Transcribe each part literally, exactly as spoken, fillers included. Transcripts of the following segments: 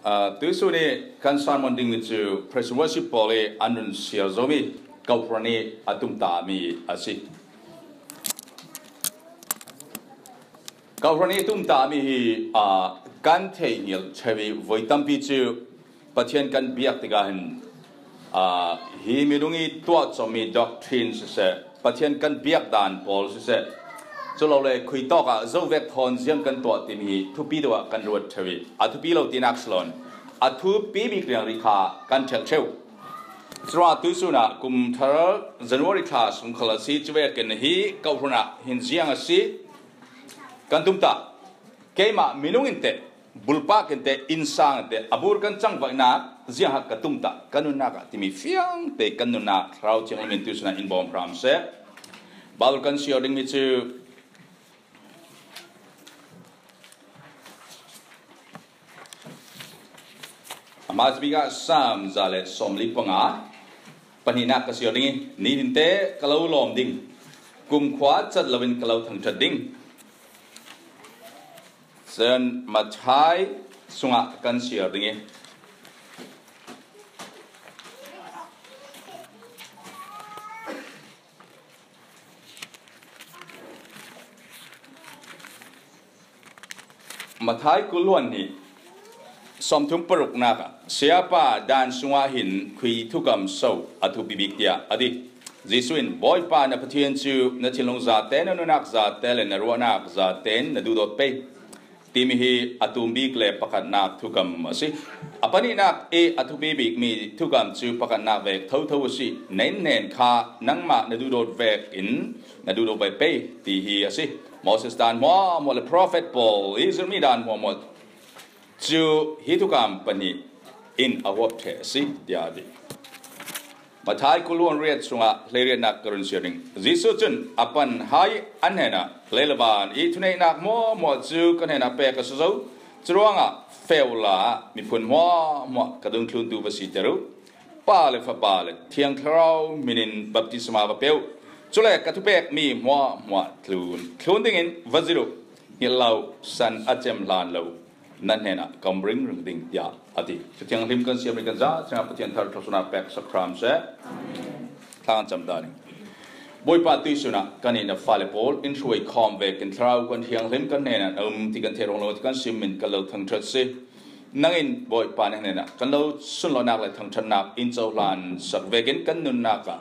Aa, tuisun i kan sermon ding mi cu Praise and Worship pawl i an run siar zo mi Kawhhran i a tumta mi a si. Kawhhran i tumta mi hi, aa, kan theihngilh ṭheu i voi tampi cu Pathian kan biak tikah hin, aa, hi minung i tuah cawmmi doctrine siseh, Pathian kan biak dan pawl siseh, culole khui tawk ah zo vek thawn ziang kan tuah timi hi thupi deuh ah kan ruat ṭheu i, a thupi lo tinak si loin a thupi bik riangri kha kan ṭhelh ṭheu. Curuangah tuisun ah kum thar January thla sung khal a si, cuvekin hi Kawhhran ah hin ziang a si. Kan tumta, keimah minung in teh, bulpak in teh, innsang in teh, a bur kan cangvaihnak, ziangah ka tumta, ka nunnak ah timi fiang te kan nunnak Thlarau Thianghlim in tuisun ah in bawm hram seh. Baibal kan siar dingmi cu a hmaisa bik ah Salm za le sawmli panga, pahnihnak ka siar ding i, nihin te ka lo lawm ding, kumkhua cat loin ka lo thangṭhat ding. Cun Matthai sungah kan siar ding i, Matthai kul hluan hnih sawmthum paruknak ah, Sayapa, dan sungah hin khui thukam so a thupi bik, tiah a ti. Jesuh in, Bawipa na Pathian cu na thinlung zate, na nunnak zate le na ruahnak zate in na duhdawt pei, timi hi a tum bik le pakhatnak thukam a si. A pahnihnak i a thupi bikmi thukam cu pakhatnak vek thotho a si. Na innhnen kha nangmah na duhdawt vekin na duhdawt ve pei, ti hi a si. Moses dan hmuahhmuah le profet pawl i zirhmi dan hmuahhmuah cu hi thukam pahnih in a huap ṭheh a si, tiah a ti. Matthai kul hluan riat sungah hleiriatnak ka run siar ding. Jesuh cun a pan hai an hnenah, Leilaban i thuneihnak hmuahhmuah cu ka hnenah pek a si zo. Curuangah feh uhla, miphun hmuahhmuah ka dungthluntu va siter uh. Pa le Fapa le Thiang Thlarau min in baptisma va pe uh. Cule ka thupekmi hmuahhmuah thlun, thlun dingin va zirh uh. Hngilh lo, san a cem hlan lo, nan hnenah ka um ringring ding, tiah a ti. Thu Thianghlim kan siarmi kan za, Thiang Pathian thar thluasuahnak pek sak hram seh. Thla kan cam ta ding. Bawipa, tuisun ah kan i na fale pawl in hruai khawm vekin Thlarau kan thianghlim kan hnenah na um ti kan theih ruang lo ti kan sim in kan lo thangṭhat si. Nang in Bawipa na hnenah kan lo sunlawhnak le thangṭhatnak in cohlan sak vekin kan nunnak ah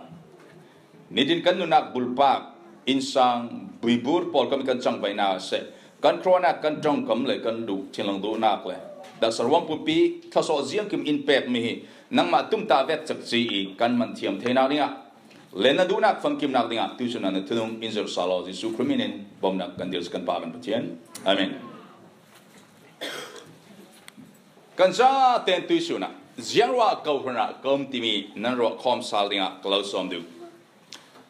nitin kan nunnak bulpak, innsang, buibur pawl kan, kan cangvaihnak seh, kan khuaruahnak, kan ṭongkam le kan duh thinlung duhnak le taksa ruang pumpi thluasuah ziangkim in pekmi hi nangmah tumtah vek cekci i kan hman thiam theinak dingah le na duhnak famkimnak dingah tuisun ah na thunung in zirh sal aw, Jesuh Khrih min in bawmhnak kan dirh kan Pa kan Pathian. Amen. Kan zaten tuisun ah ziangruah Kawhhran ah ka um timi nan ruah khawm sal dingah ka lo sawm duh.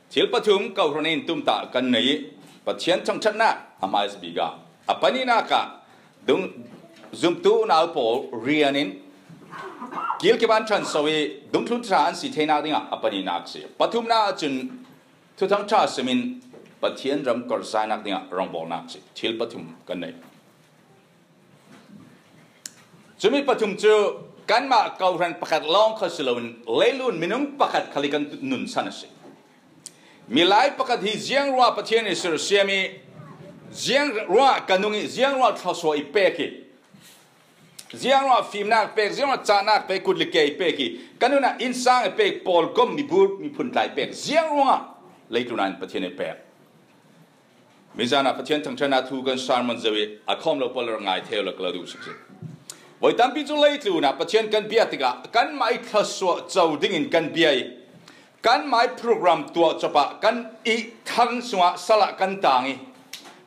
Thil pathum Kawhhran in tumtah kan nei i, Pathian thangṭhatnak a hmaisa bik ah, a pahnihnak ah dung, zumtu unau pawl rian in kilkip an ṭhan so i dungthlun ṭha an si theinak dingah a pahnihnak si. Pathumnak ahcun Thuthang ṭha sim in Pathian ram karhzainak dingah rawngbawlnak si. Thil pathum kan nei. Cumi pathum cu kanmah Kawhhran pakhat lawng kha si loin leilun minung pakhat khal i kan nunsan a si. Milai pakhat hi ziangruah Pathian i sersiam i, ziangruah ka nung i, ziangruah thluasuah i pek i, ziangruah fimnak pek, ziangruah cahnak pek, kut le ke i pek i, ka nun ah innsang i pek, pawlkom, mibur, miphun tla i pek, ziangruangah leitlun ah in Pathian i pek. Mizan ah Pathian thangṭhatnak thu kan sermon zo i a khawm lo pawl rak ngai theu lo ka lo duh sik si. Voi tampi cu leitlun ah Pathian kan bia tikah kanmah i thluasuah co dingin kan bia i, kanmah i program tuah cop ah kan i thang sungah sal ah kan tang i,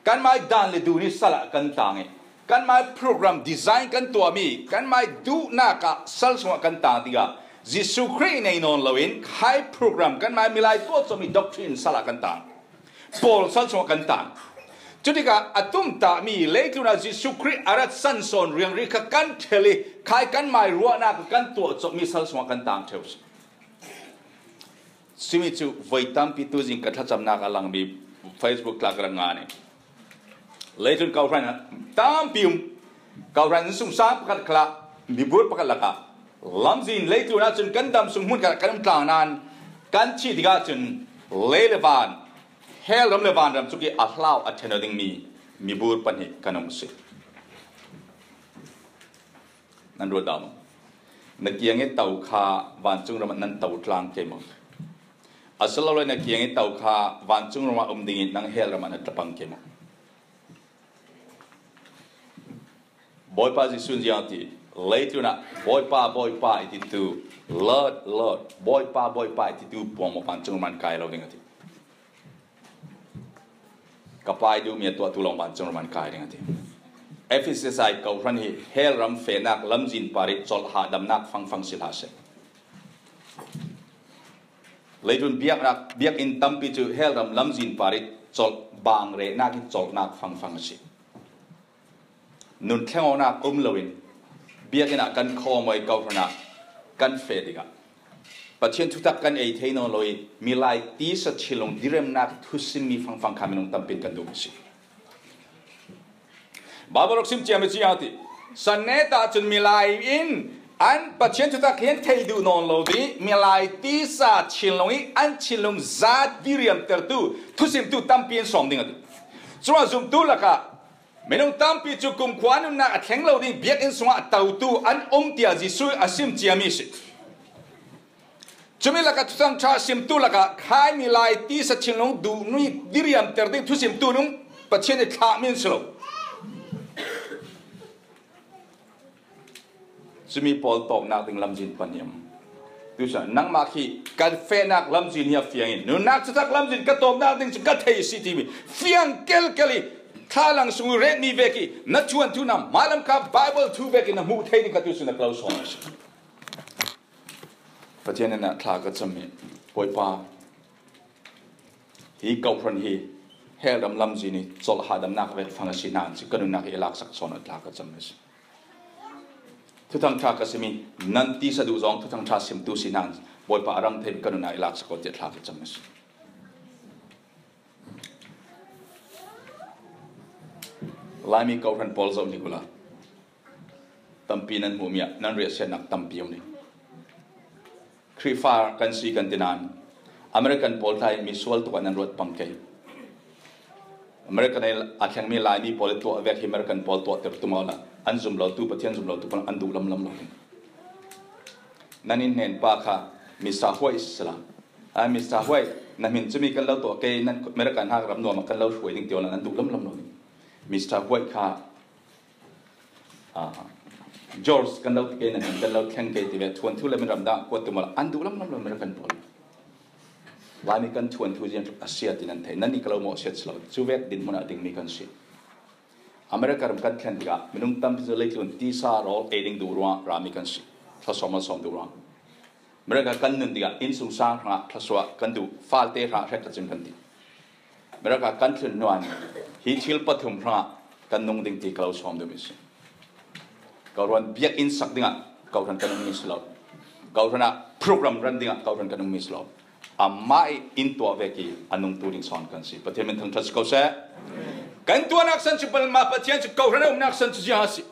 kanmah i dan le dun i sal ah kan tang i, kanmah i program design kan tuahmi, kanmah i duhnak ah sal sungah kan tang tikah Jesuh Khrih i nei nawn loin khai program kanmah i milai tuah copmi doctrine sal ah kan tang. Pawl sal sungah kan tang. Cutikah a tumtahmi leitlun ah Jesuh Khrih a rat san sawn riangri kha kan ṭhel i khai kanmah i ruahnak kan tuah copmi sal sungah kan tang ṭheu si. Simi cu voi tampi tuzing ka thlacamnak a langmi Facebook tla ka rak ngan i, leitlun Kawhhran ah tampi um. Kawhhran innsungsang pakhat khal ah mibur pakhat lakah lamzin leitlun ah cun kan dam sung hmun khat kan um tlang nain kan thih tikah cun lei le van, hell ram le vanram cu khi a hlau a ṭhen lo dingmi mibur pahnih kan um a si. Nan ruat dah maw? Na kiang i to kha vancung ram ah nan to tlang ke maw? Asilole na kiang i to kha vancung ram ah um ding i nang hell ram ah na tla pang ke maw? Bawipa Jesuh in ziang a ti, leitlun ah Bawipa, Bawipa i titu, Lord, Lord, Bawipa, Bawipa i titu pawngmawh vancung ram ah an kai lo ding a ti. Ka Pa i duhmi a tuahtu lawng vancung ram ah an kai ding a ti. Efesa i kohhran hi hell ram fehnak lamzin par i colh hahdamnak fangfang si hlah seh. Leitlun biaknak, biakinn tampi cu hell ram lamzin par i colh, bangrehnak i colhnak fangfang a si. Nun thleng awknak um loin biakinn ah kan khawm aw i kohhran ah kan feh tikah Pathian thutak kan ei thei nawn lo i milai tisa thinlung diremnak thusimmi fangfang kha minung tampi in kan duh a si. Baibal rak sim ciami cu ziang a ti, san ne ta cun milai in an Pathian thutak hi an thei duh nawn lo dih, milai tisa thinlung i an thinlung za diriamtertu thusimtu tampi an sawm ding a ti. Curuangah zumtu lakah minung tampi cu kumkhua nunnak a thleng lo ding biakinn sungah a totu an um tiah Jesuh a sim ciami a si. Cumi lakah Thuthang ṭha simtu lakah khai milai tisa thinlung duhmi diriamter ding thusimtu nung Pathian i thlahmi an si lo. Cumi pawl tawpnak ding lamzin pahnih a um. Tusa nangmah khi kan fehnak lamzin hi a fiang in nunnak thutak lamzin ka tawpnak ding cu ka thei a si timi fiang kelkel i thlalang sung i retmi vek i na thuanthu na hmalam kha Baibal thu vek i na hmuh thei ding kha tusa na ka lo sawm a si. Pathian in a thla ka cam i, Bawipa, hi kohhran hi hell ram lamzin i colh hahdamnak vek fang a si nain si ka nunnak hi i laksak sawn a thla ka cam a si. Thuthang ṭha ka simi nan tisa duh zong Thuthang ṭha simtu si nain Bawipa a rang thei ka nunnak i laksak aw tiah thla ka cam a si. Laimi kohhran pawl zoh hnik uhla, tampi nan hmuhmi ah nan riahsiatnak tampi um ding. Khrihfa kan si kan ti nain American pawl tlai misual tuk ah nan ruat pang ke. American i a thlengmi Laimi pawl i tuah vek hi American pawl tuahter tum awla an zum lo tu, Pathian zum lo tu pawl an duh lamlam lo ding. Nan in hnen pa kha Mister White sila. A Mister White, na hmin cumi kan lo tuah ke, nan American hak ram nuam ah kan lo hruai ding ti awla an duh lamlam lo ding. Mister White kha, ah, George kan lo ti ke, na hmin kan lo thleng ke ti ve, thuanthu le min ram dah kuat tum awla an duh lamlam lo American pawl. Laimi kan thuanthu ziang tluk a si a ti nan thei. Nan i ka lo mawhsiat si lo. Cu vek dinhmun ah dingmi kan si. America ram kan thlen tikah minung tampi cu leitlun tisa rawl ei ding duh ruangah rami kan si. Thlasawm malsawm duh ruang. America kan nun tikah innsungsang hrangah thluasuah kan duh, falte hrangah hrekkhat cun kan ti. America kan thlun hnuah hi thil pathum hrangah kan nung ding ti ka lo sawm duhmi si. Kohhran biakinn sak dingah kohhran kan nungmi si lo. Kohhran ah program ran dingah kohhran kan nungmi si lo. Amah i in tuah vek i a nungtu ding sawn kan si. Pathian min thangṭhat si ko seh. Kan tuahnak san cu mah Pathian cu kohhran a umnak san cu ziang a si.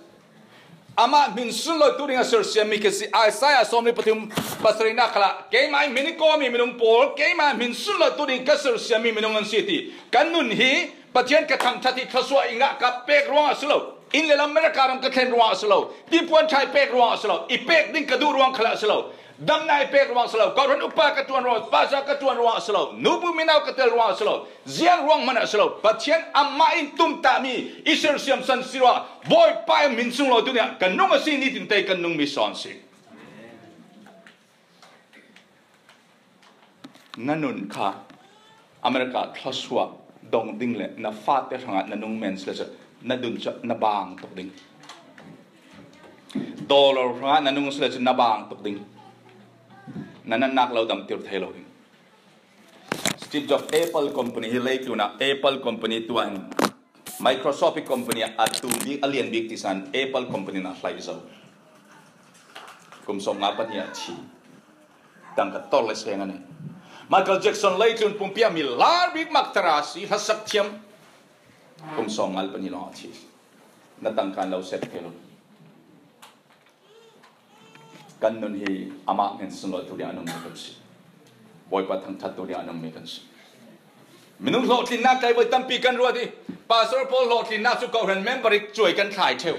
Amah hmin sun lo tu ding a sersiammi khi si. Isaiah sawmli pathum pasarihnak khalah keimah i hmin i kawmi minung pawl, keimah hmin sun lo tu ding ka sersiammi minung an si ti. Kan nun hi Pathian ka thangṭhat hi thluasuah i ngah ka pek ruangah a si lo. Inn le lam America ram ka thlen ruangah a si lo. Tipuan ṭha i pek ruangah a si lo. I pek ding ka duh ruang khalah a si lo. Damnak i pek ruang a si lo, kawhhran upa ka ṭuan ruang, pastor ka ṭuan ruang a si lo, nubu minau ka tel ruang a si lo, ziang ruang hmanh ah a si lo, Pathian amah in tumtahmi i sersiam san si ruang, Bawipa in hmin sung lo tu nih ah kan nung a si, nitin tei kan nungmi sawn si. Na nun kha America thluasuah dong ding le na fate hrangah na nung men si le cu na dun cu na bang tuk ding. Dollar hrangah na nung si le cu na bang tuk ding. Na natnak lo damtir thei lo ding. Steve Jobs Apple Company hi leitlun ah Apple Company tuah in Microsoft i company ah a tum bik a lian bik ti san Apple Company in a hlaih zo. Kum sawmnga pahnih ah a thi. Tangka tor le seng a nei. Michael Jackson leitlun pumpi ah mi lar bik mak tara si, hlasak thiam. Kum sawmnga le pahnih lawng a thi. Na tangka in lo set thei lo. Kan nun hi amah hnen sunlawhtu ding a nungmi kan si. Bawipa thangṭhattu ding a nungmi kan si. Minung hlawhtlinnak kai voi tampi kan ruat hi. Pastor pawl hlawhtlinnak cu kawhhran member ih cuai kan thlai ṭheu.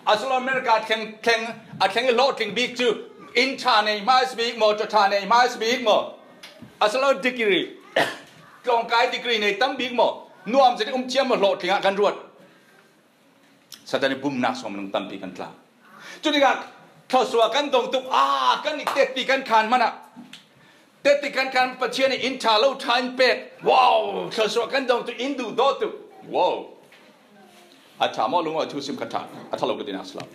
A si lo America thleng, thleng, a thleng ih hlawhtling bik cu inn ṭha nei hmai si bik maw, ṭha nei hmai si bik maw? A si lo degree, tlawngkai degree nei tam bik maw? Nuam zet ih um thiam maw hlawhtling ah kan ruat? Satan ih bumnak sung minung tampi kan tla. Cutikah thluasuah kan dong tuk, aa, kan ih tetti kan khan hmanah, tetti kan khan Pathian ih inn ṭha lo ṭha in pek. Wow, thluasuah kan dong tuk, inn duh dawh tuk. Wow. A ṭha maw, lungawi thusim kha ṭha, a ṭha lo ka tinak si lo.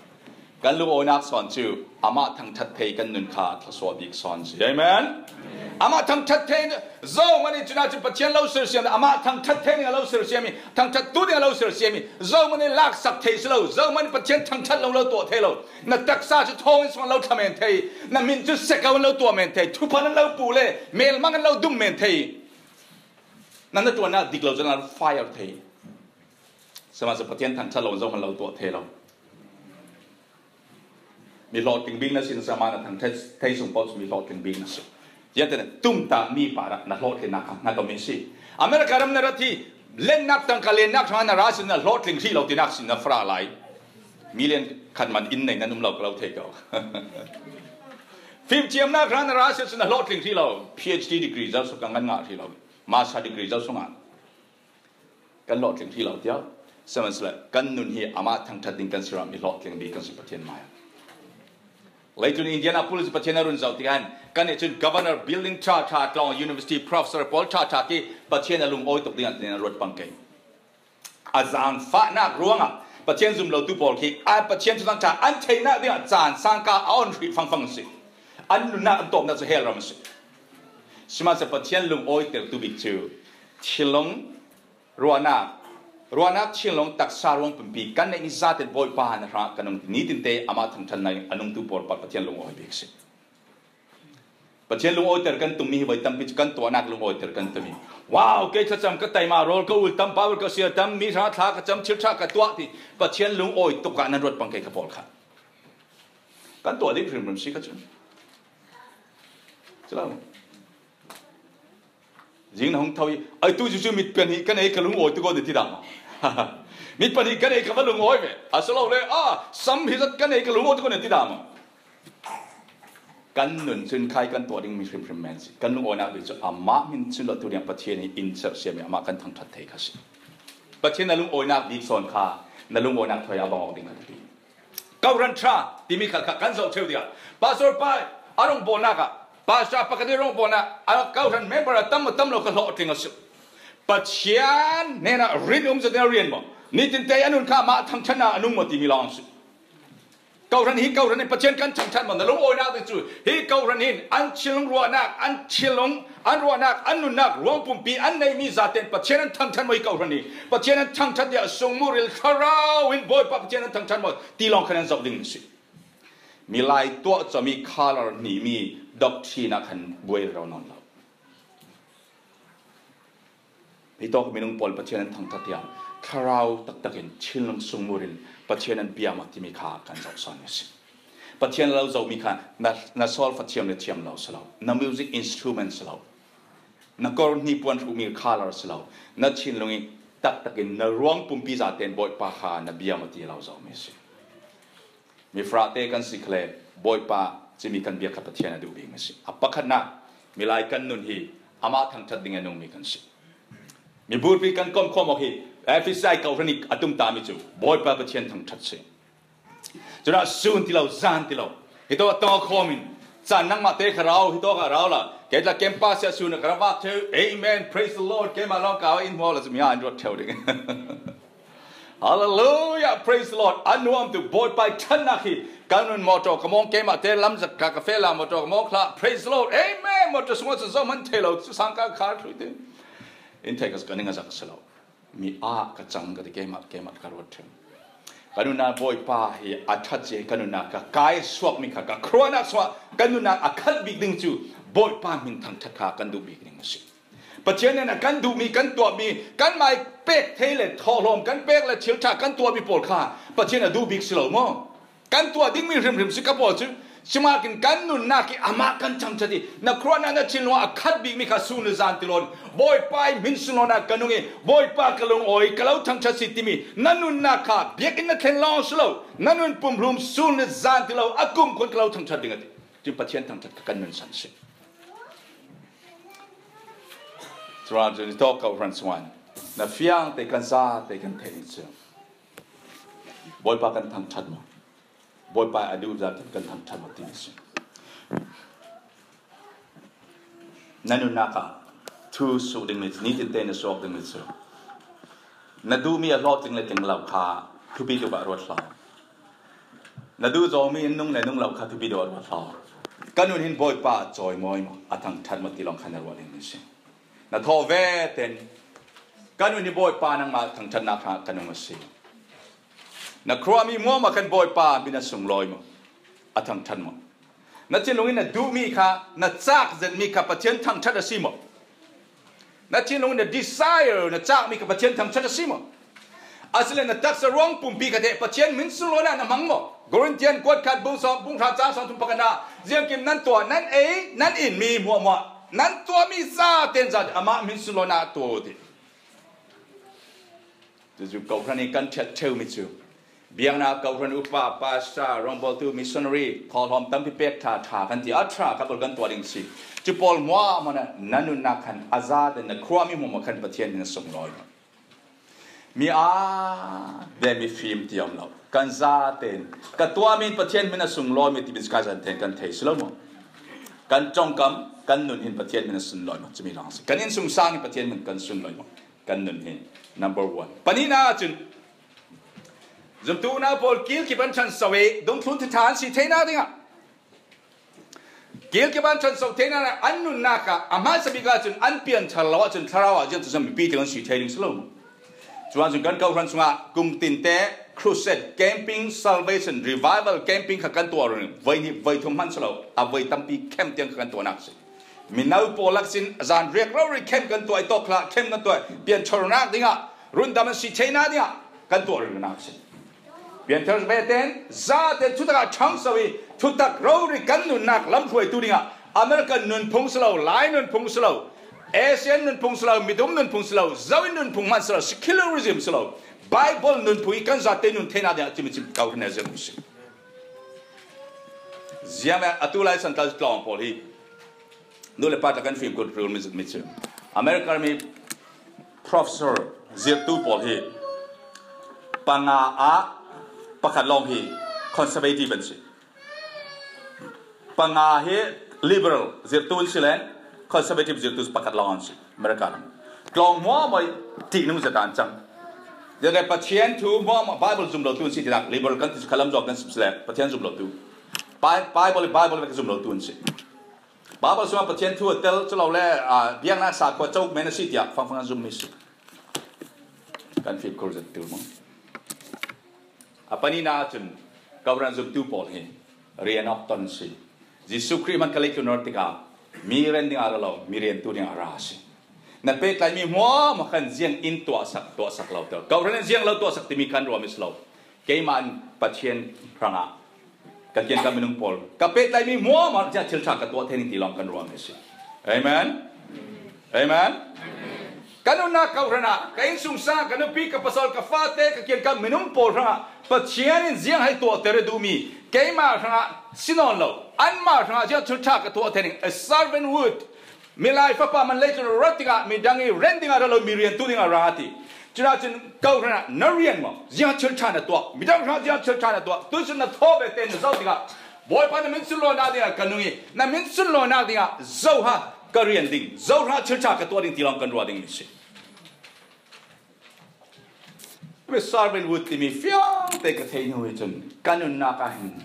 Kan lungawinak sawn cu amah thangṭhat thei kan nun kha thluasuah bik sawn si. Amen. Amah thangṭhat thei zohman ih cunah cu Pathian lo sersiam, amah thangṭhat thei ding a lo sersiam ih, thangṭhattu ding a lo sersiam ih, zohman ih laksak thei si lo, zohman ih Pathian thangṭhat lo lo tuah thei lo. Na taksa cu thawng in sung an lo thla men thei, na min cu sek an lo tuah men thei, thuphan an lo pu le melmang an lo dum men thei. Na na ṭuannak dik lo cun an lo fire thei. Sihmanhsehlaw Pathian thangṭhat lo zohman lo tuah thei lo. Mi hlawhtling bik na si, na sihmanhsehlaw na thangṭhat thei sung paoh cu mi hlawhtling bik na si. Ziangtin tumtah mi parah na hlawhtlinnak kha hngat awmi si. America ram na rat hi lennak tangka lennak hrangah na ra si, na hlawhtling hrih lo tinak si na fara lai. Million khat man inn nei nan um lo ka lo thei ko. Fimthiamnak hrangah na ra si, na hlawhtling hrih lo. P H D degree zo sung ka ngan ngah hrih lo. Master degree zo sungah kan hlawhtling hrih lo tiah. Sihmanhsehlaw kan nun hi amah thangṭhat ding kan si ruangah mi hlawhtling bik kan si Pathian hmaiah. Leitlun Indianapolis Pathian a run zoh tikah kan nih cun governor, building ṭha ṭha, tlawng, university professor pawl ṭha ṭha khi Pathian a lungawi tuk dingah an ruat pang kei. A zaangfahnak ruangah Pathian zum lotu pawl khi a Pathian thuthang ṭha an theihnak dingah caan sangka a on hrih fangfang an si. An nunnak an tawpnak cu hell ram an si. Sihmanhsehlaw Pathian lungawitertu bik cu thinlung ruahnak, ruahnak thinlung taksa ruang pumpi kan neihmi zate Bawipa na hrangah kan nung ti. Nitinte amah thangṭhatnak a nungtu pawl pa Pathian lungawi bik si. Pathian lungawiter kan tummi hi voi tampi cu kan tuahnak lungawiter kan tummi. Wow, kei thlacam ka taima rawl ka ul tam, Bible ka siar tam, mi hrangah thla ka cam, thil ṭha ka tuah ti Pathian lungawi tukah nan ruat pang kei kha pawl kha. Kan tuah ding hrimhrim si kha cun. Cu lo. Zing na hung tho ih, ai tu cu, cu mit pahnih kan ei ka lungawi tuk aw na ti dah maw? Mit pahnih kan ei ka va lungawi ve. A si lo le, ah, sam hi zat kan ei ka lungawi tuk aw na ti dah maw? Kan nun cun khai kan tuah ding mi hrimhrim men si. Kan lungawinak bik cu amah hmin cun lo tu ding Pathian hi in sersiam ih amah kan thangṭhat thei kha si. Pathian na lungawinak bik sawn kha na lungawinak thawi a bang awk ding kha ti. Kohhran ṭha timi khal kha kan zoh ṭheu tikah, Pastor pa a rawngbawlnak ah, Pastor pakhat ih rawngbawlnak a kohhran member a tam a tam lo kha hlawhtling a si. Pathian hnenah rin um zat in a rian maw? Nitinte a nun kha amah thangṭhatnak a nung maw timi lawng a si. Kohhran hi kohhran in Pathian kan thangṭhat maw? Na lungawinak ti cu hi kohhran hin an thinlung ruahnak, an thinlung an ruahnak, an nunnak ruang pumpi an neihmi zaten Pathian an thangṭhat maw hi kohhran hi? Pathian an thangṭhat tiah sungmuril thlarau in Bawipa Pathian an thangṭhat maw ti lawng khan an zoh ding an si. Milai tuah cawmi color hnihmi doctrine ah khan buai rero nawn lo. Hi tawk minung pawl Pathian an thangṭhat tiah thlarau taktakin thinlung sungmur in Pathian an bia maw timi kha kan zoh sawn a si. Pathian lo zohmi kha na, na solfa thiam le thiam lo si lo, na music instrument si lo, na kawr hnipuan hruhmi color si lo, na thinlung ih taktakin na ruang pumpi zaten Bawipa kha na bia maw ti lo zohmi a si. Mifrate kan si khale Bawipa cimi kan biak kha Pathian a duh bikmi a si. A pakhatnak, milai kan nun hi amah thangṭhat ding a nungmi kan si. Miburpi kan komkhawm awk hi Efesa kohhran ih a tumtami cu Bawipa Pathian thangṭhat si. Cunah sun ti lo, zan ti lo, hitawk a tong a khawm in caan nangmah te kha rau, hitawk ah rau la, kei tla campus ah sun a ka rak vak ṭheu. Amen, praise the Lord. Keimah lawng kau in hmuau la cumi ah an ruat ṭheu ding. Hallelujah, praise the Lord. A nuam tuk Bawipa ih ṭhatnak hi kan nun motor ka mawng keimah te lam zat ka ka feh la motor ka mawng khla. Praise the Lord. Amen. Motor sungah cun zoh hman thei lo cu sangka khar hlui te. In theih ka zak, ka ning a zak si lo. Mi ah ka cang ka ti keimah, keimah ka ruat ṭheu. Ka nunnak Bawipa hi a ṭhat cia hi ka nunnak ka kai suakmi kha ka khuaruahnak sungah ka nunnak a khat bik ding cu Bawipa hmin thangṭhat kha kan duh bik ding a si. Pathian hnenah kan duhmi, kan tuahmi, kanmah ih pek thei le thawhlawm kan pek le thil ṭha kan tuahmi pawl kha Pathian a duh bik si lo maw? Kan tuah dingmi hrimhrim si ka pawl cu Simakin kan nunnak hi amah kan thangṭhat hi. Na khuaruahna na thinlung a khat bik mi kha sun le zan ti lo in, Bawipa i hmin sunlawnah ka nung i, Bawipa ka lungawi, ka lo thangṭhat si timi na nunnak kha biakinn na thlen lawng si lo, na nun pumhlum sun le zan ti lo, a kumkhua in ka lo thangṭhat ding a ti. Cun Pathian thangṭhat kha kan nunsan si. Curuangah cun i tawk kawhhran sungah na fiangte kan zate kan theih ding cu Bawipa kan thangṭhat maw? Bawipa a duh zat kan thangṭhat maw timi si. Na nunnak ah thu suk dingmi, nitin te na suak dingmi cu na duhmi a hlawt ding le ding lo kha thupi tuk ah ruat hlah. Na duh zawmi in nung le nung lo kha thupi tuk ah ruat hlah. Ka nun hin Bawipa a cawimawi maw, a thangṭhat maw ti lawng kha na ruat dingmi si. Na thawh ve ten, ka nun hi Bawipa nangmah thangṭhatnak hrangah ka nung a si. Na khuami hmuahhmuah khan Bawipa min a sunglawi maw? A thangṭhat maw? Na thinlung in na duhmi kha, na cak zetmi kha Pathian thangṭhat a si maw? Na thinlung in na desire, na cakmi kha Pathian thangṭhat a si maw? Asile na taksa ruang pumpi kha te Pathian min sunlawnah na hmang maw? Korintian kuat khat bung sawm, bung hra cang sawm thum pakhatna, ziangkim nan tuah, nan ei, nan inmi hmuahhmuah, nan tuahmi zaten zat amah min sunlawnah tuah u ti. Cucu kawhhran i kan ṭhiat ṭheumi cu biaknak kawhhran upa, pastor, rawngbawltu, missionary, thawhlawm tampi pek ṭha ṭha kan ti a ṭha kha pawl kan tuah ding si. Cu pawl hmuahhmuah na nunnak khan a zate na khuami hmuahhmuah khan Pathian min a sunglawi. Mi aa ve mi fim ti om lo. Kan zaten ka tuahmi in Pathian min a sunglawimi timi cu kan zaten kan thei si lo maw? Kan ṭongkam, kan nun hin Pathian min a sunlawi maw? Cumi lawng si. Kan innsungsang hin Pathian min kan sunlawi maw? Kan nun hin number one. Pahnihnak cun zumtu unau pawl kilkip an ṭhanso i dungthlun thatha an si theinak dingah kilkip an ṭhanso theinak ah an nunnak ah a hmaisa bik ahcun an pianthar lo ahcun thlarau ah ziangtu mipi tiang an si thei ding si lo. Cuan cun kan kawhhran sungah kum tinte crusade, camping, salvation, revival camping kha kan tuah rih. Voi hnih, voi thum hman si lo, a voi tampi khem tiang kha kan tuahnak si. Mino pawl lak sin zan riak rori khem kan tuah i tawk hlah, khem kan tuah, pianthar nak dingah, rundam an si theinak dingah kan tuah rihnak si. Pianthar veten, zaten thutak ah ṭhangso i thutak rori kan nunnak lamhruaitu dingah American nunphung si lo, Lai nunphung si lo, Asian nunphung si lo, midum nunphung si lo, Zoin nunphung hman si lo, secularism si lo, Bible nunphung i kan zate nun theinak dingah cimicim kau hrin a zirh si. Ziang atu lai santal tlawng pawl hi nu le pa tla kan fimkhur rul mi cu America mi professor zirhtu pawl hi panga ah pakhat lawng hi conservative an si. Panga hi liberal zirhtu an si le conservative zirhtu pakhat lawng an si America ram. Tlawng hmuahhmuah ṭihnung zet an cang. Ziangah Pathian thu hmuahhmuah Bible zum lotu an si tinak liberal kan ti cu khalam zawk kan si le Pathian zum lotu. Bi-, Bible, Bible vek zum lotu an si. Bible sungah Pathian thu a tel cu lo le, aa, biaknak sa khua cawk men a si tiah fangfang an zummi si. Kan fimkhur zet tu maw? A pahnihnak cun kawhhran zumtu pawl hi rian awk ton si. Jesuh Khrih hman ka leitlun rawt tikah mi ren dingah ra lo, mi riantu dingah ra si. Na pehtlaimi hmuahhmuah khan ziang in tuahsak, tuahsak lo ter. Kawhhran in ziang lo tuahsak timi kan ruahmi si lo. Keimah in Pathian hrangah ka kiangkap minung pawl, ka pehtlaimi hmuahhmuah ziah thil ṭha ka tuah thei ning ti lawng kan ruahmi a si. Amen. Amen. Ka nunnak kawhhran ah, ka innsungsang ah, ka nupi, ka pasal, ka fate, ka kiangkap minung pawl hrangah Pathian in ziang hei tuahter a duhmi, keimah hrangah si nawn lo, anmah hrangah ziah thil ṭha ka tuah thei ning, a servant would. Milai fapa man leitlun a rat tikah midang i ren dingah ra lo, mi riantu dingah ra ti. Cucaah cun kawhhran ah na rian maw? Ziah thil ṭha na tuah. Midang hrangah ziah thil ṭha na tuah. Tuihsun na thawh ve tein na zoh tikah Bawipa na min sunlawinak dingah ka nung i na min sunlawinak dingah zo ha ka rian ding. Zo hrangah thil ṭha ka tuah ding ti lawng kan ruah dingmi si. Mister Winwood timi fiangte ka thei hnu hi cun ka nunnak ah hin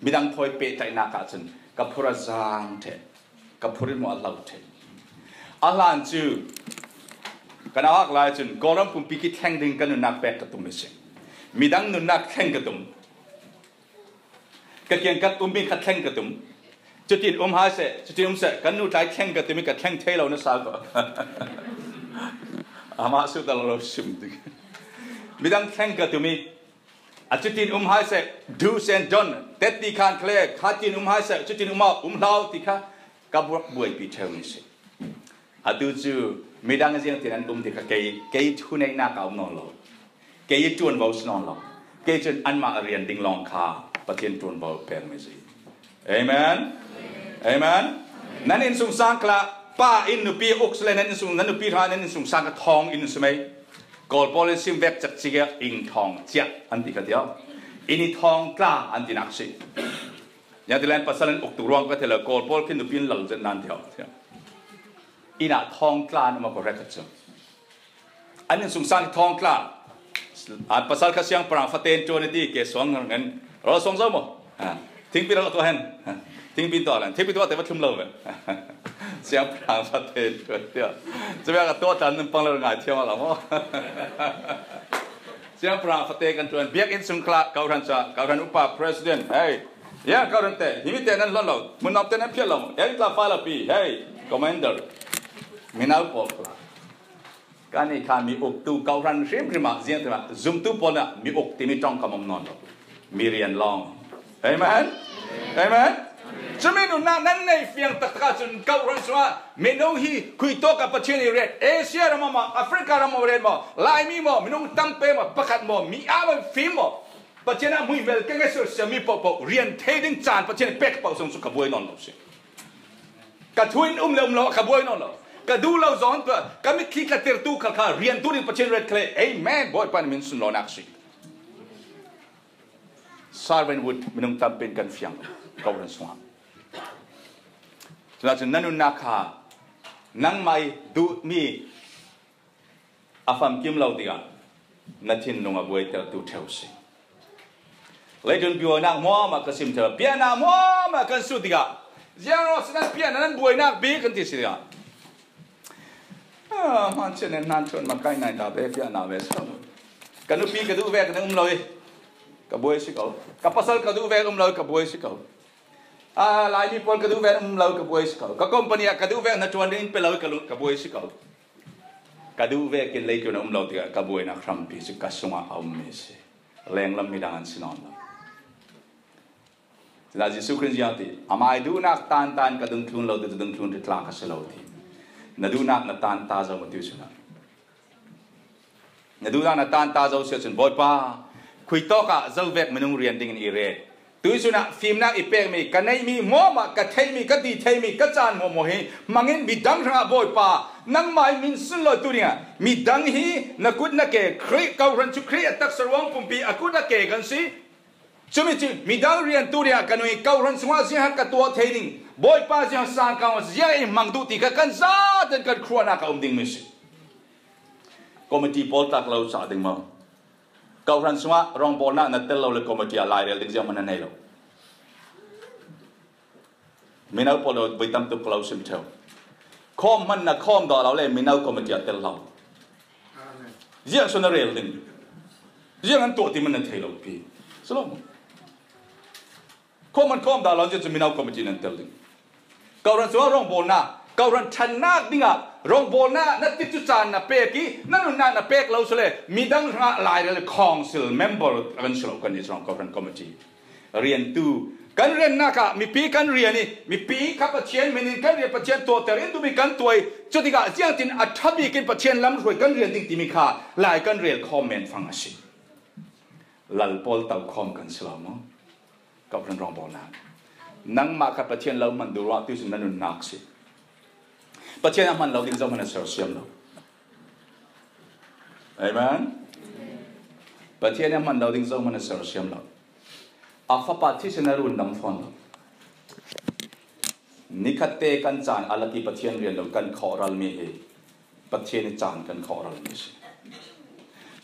midang thawi pehtlaihnak ah cun ka phur a zaang ṭheh, ka phur in hmuh a hlo ṭheh. A hlan cu ka nauhak lai cun Kawlram pumpi khi thleng ding ka nunnak pek ka tum a si. Midang nunnak thleng ka tum. Ka kiangkap ummi kha thleng ka tum. Cutin um hai seh, cutin um seh, kan nu tlai thleng ka tumi ka thleng thei lo na sa ko. Amah suhtal lo sim ding. Midang thleng ka tumi. A cutin um hai seh, do's and don't, tet ti khan khle, khatin um hai seh, cutin um a, um hlau ti kha, ka buak buaipi theu ni si. Atu cu midang ziang tin an um ti kha kei, kei thuneihnak a um nawn lo. Kei i ṭuanvo si nawn lo. Kei cun anmah a rian ding lawng kha Pathian ṭuanvo pekmi si. Amen. Amen. Nan innsungsang kha pa in nupi uk si le nan innsung, nan nupi hra nan innsungsang kha thawng in si mei. Kawl pawl in sim vek cak cik ah ing thawng ciah an ti kha tiah. Inn i thawng tla an tinak si. Nya ti len pasal in uk tuk ruang ka ti lo, Kawl pawl khin nupi in lal zet nan tiah. Inn ah thawng tla an um a ko rek kha cu. An innsungsang thawng tla. A pasal kha siangpahrang faten ṭuan a ti ke suang ngan. Ro suang zo maw? Ha. Thingpi ro tuah hen. Ha. Thingpi tuah lan. Thingpi tuah te va thlum lo ve. Siangpahrang faten ṭuan tiah. Cubia ka tuah tlan nan pang lo ngai thiam a la maw? Siangpahrang fate kan ṭuan. Biakinn sung kha, kawhran ca, kawhran upa president. Hei. Ya, kawhran te. Himi te nan hlon lo. Mun nop te nan phial lo. Ya, tla fa lo pi. Hei. Commander. Minau pawl kha. Kan i kha mi uktu kawhran hrimhrim ah ziangtin ah zumtu pawl ah mi uk timi ṭong ka mom nawn lo. Mi rian lawng. Amen. Amen. Cumi nunnak nan nei fiang taktak ahcun kawhran sungah minung hi khuitawk ah Pathian i ret, Asia ram maw, Africa ram maw ret maw, Laimi maw, minung tampi maw, pakhat maw, mi aa maw, fim maw, Pathian ah hmuihmel keng a sialsial mi pohpoh rian thei ding caan Pathian i pek paoh zong cu ka buai nawn lo si. Ka thu in um le um lo, ka buai nawn lo. Ka duh lo zawn tuah, ka mitthli tlatirtu khal kha riantu ding Pathian ret kha le, Amen. Bawipa nih min sunlawnak si. Servanthood minung tampi in kan fiang lo, kawhran sungah. Cunaah cun na nunnak kha nangmah i duhmi a famkim lo tikah na thinlung a buaitertu ṭheu si. Leitlun bianak hmuahmah ka sim ṭheu, bianak hmuahmah kan suh tikah ziang rawh si nan bianak nan buainak bik kan ti si tikah, ah, hman chiat nen hnan chuan makai nai ta te bianak ve si lo. Ka nupi ka duh vek na um lo i ka buai si ko. Ka pasal ka duh vek um lo i ka buai si ko. Ah, Laimi pawl ka duh vek um lo i ka buai si ko. Ka company ah ka duh vek na ṭuan ding in pe lo i ka lu-, ka buai si ko. Ka duh vekin leitlun a um lo tikah ka buainak hrampi cu ka sungah a ummi a si. Lenglam midang an si nawn lo. Cucaah Jesuh Khrih ziah ti, amai duhnak tantan ka dungthlun lo, tu dungthlun ṭi tla ka si lo ti. Na duhnak na tanta zo maw tu cunah? Na duhnak na tanta zo si ahcun, Bawipa, khuitawk ah zo vek minung rian dingin i ret. Tuihsun ah fimnak i pekmi, ka neihmi hmuahmah, ka theihmi, ka ti theimi, ka caan hmuahhmuah hi hmangin midang hrangah Bawipa, nangmah in min sunlawitu dingah midang hi na kut na ke, Khrih, kawhran cu Khrih a taksa ruang pumpi a kut a ke kan si. Cumi cu midang riantu dingah ka nung i kawhran sungah zianghat ka tuah thei ding, Bawipa ziang sangkang ziang i hmang duh ti kha kan zaten kan khruahnak a um dingmi si. Committee pawl tlak lo cah ding maw? Kawhran sungah rawngbawlnak na tel lo le committee ah lairel ding zianghman na nei lo. Mino pawl lo voi tam tuk ka lo sim ṭheu. Khawm hman na khawm dah lo le mino committee ah tel lo. Ziah so na rel ding? Ziah an tuah ti man na thei lo pi. Si lo maw? Khawm hman khawm dah lo ziah cu mino committee nan tel ding. Kawhran sungah rawngbawlnak, kawhran ṭhannak dingah rawngbawlnak na tikcu caan na pek i na nunnak na pek lo si le midang hrangah lairel council member a kan si lo kan i cawng kawhran committee. Riantu, kan riannak ah mipi kan rian i mipi kha Pathian hmin in kan rian, Pathian tuahter in duhmi kan tuah i cutikah ziangtin a ṭha bik in Pathian lamhruai kan rian ding timi kha lai kan rel khawm men fang a si. Lal pawl to khawm kan si lo maw? Kawhran rawngbawlnak. Nangmah kha Pathian lo hman duh ruah tuihsun na nunnak si. Pathian a hman lo ding zohman a sersiam lo. Amen. Pathian a hman lo ding zohman a sersiam lo. A fapa thisen a rundam fawn lo. Nikhatte kan caan a lak i Pathian rian lo kan khawhralmi hi Pathian i caan kan khawhralmi si.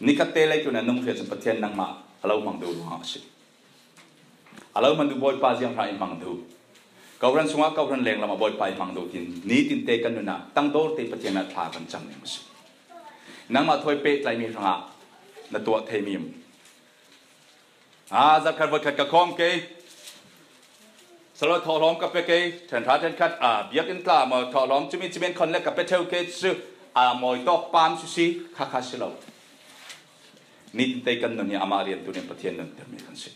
Nikhatte leitlun a nung hriat cun Pathian nangmah a lo hmang duh ruangah a si. A lo hman duh Bawipa zianghra i hmang duh. Kawhran sungah kawhran lenglam ah Bawipa i hmang duh tin nitin te kan nunah tangdawr te Pathian ah thla kan cang ding a si. Nangmah thawi pehtlaimi hrangah na tuah theimi. Ah, zarhkhat voikhat ka khawm kei. Salo thawhlawm ka pe kei. Ṭhenhra ṭhenkhat, ah, biakinn tla maw thawhlawm cumi cumi an khon le ka pe ṭheu kei cu, ah, mawi tawk pam sisi kha kha si lo. Nitinte kan nun hi amah riantu ding Pathian nunter mi kan si.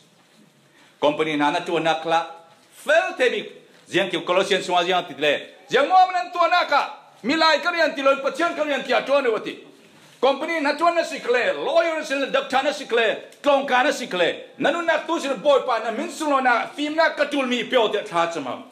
Company hna na ṭuannak kha fel thei bik. Ziang kip Colossian sungah ziang ti le, ziang maw nan ṭuannak ah milai ka rian ti lo, Pathian ka rian ti a ṭuan u a ti. Company na ṭuan na si kha le, lawyer na si le, doctor na si kha le, tlawngka na si kha le, na nunnak tu si le, Bawipa na min sung lo na fimnak ka ṭul mi pio tiah thla cam a.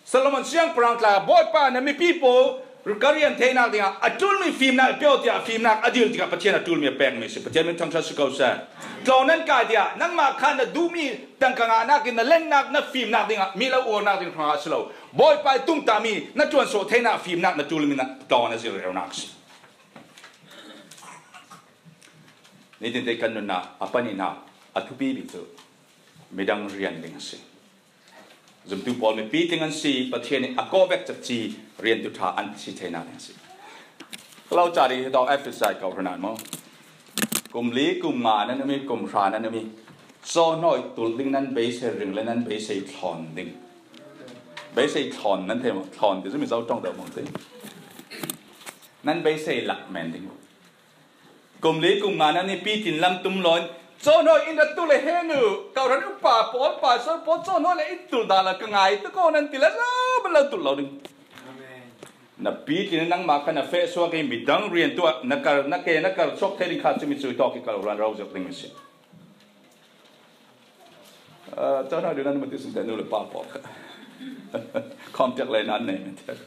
Solomon siangpahrang tla, Bawipa na mipi pawl ka rian theinak dingah a ṭulmi fimnak pio tiah fimnak a dil tikah Pathian a ṭulmi a pekmi si. Pathian min thangṭhat si ko seh. Tlawng nan kai tiah nangmah kha na duhmi tangka ngahnak in na lennak na fimnak dingah mi lo uarnak ding hrangah a si lo. Bawipa i tungtahmi na ṭuansuah theinak fimnak na ṭulmi na tlawng na zirheunak si. Nitinte kan nunnak a pahnihnak a thupi bik cu midang rian ding a si. Zumtu pawl mipi ding an si, Pathian nih a kawh vek cekci riantu ṭha an si theinak ding a si. Ka lo ca dih hi tawk Efesa kawhhran ah maw? Kum li, kum nga nan um i, kum hra nan um i, cawhnawh i tulh ding nan beisei ring le nan beisei thlawn ding. Beisei thlawn nan thei maw? Thlawn ti cu Mizo ṭong deuh maw ti? Nan beisei lak men ding. Kum li kum nga nan i pitin lam tum lawn, cawhnawh in rat tu le he nu, kawhhran upa pawl, pastor pawl cawhnawh le in tul dah la ka ngai tu ko nan ti le zo ban lo tul lo ding. Na pitin nangmah kha na feh suak i midang rian tuah na kar, na ke na kar suak thei ding kha cumi cu tawk i kal ran ro zok ding a si. Ah, cawhnawh ding nan mati sung te nu le pa pawl kha. Khawm tiak le nan nei men tiak.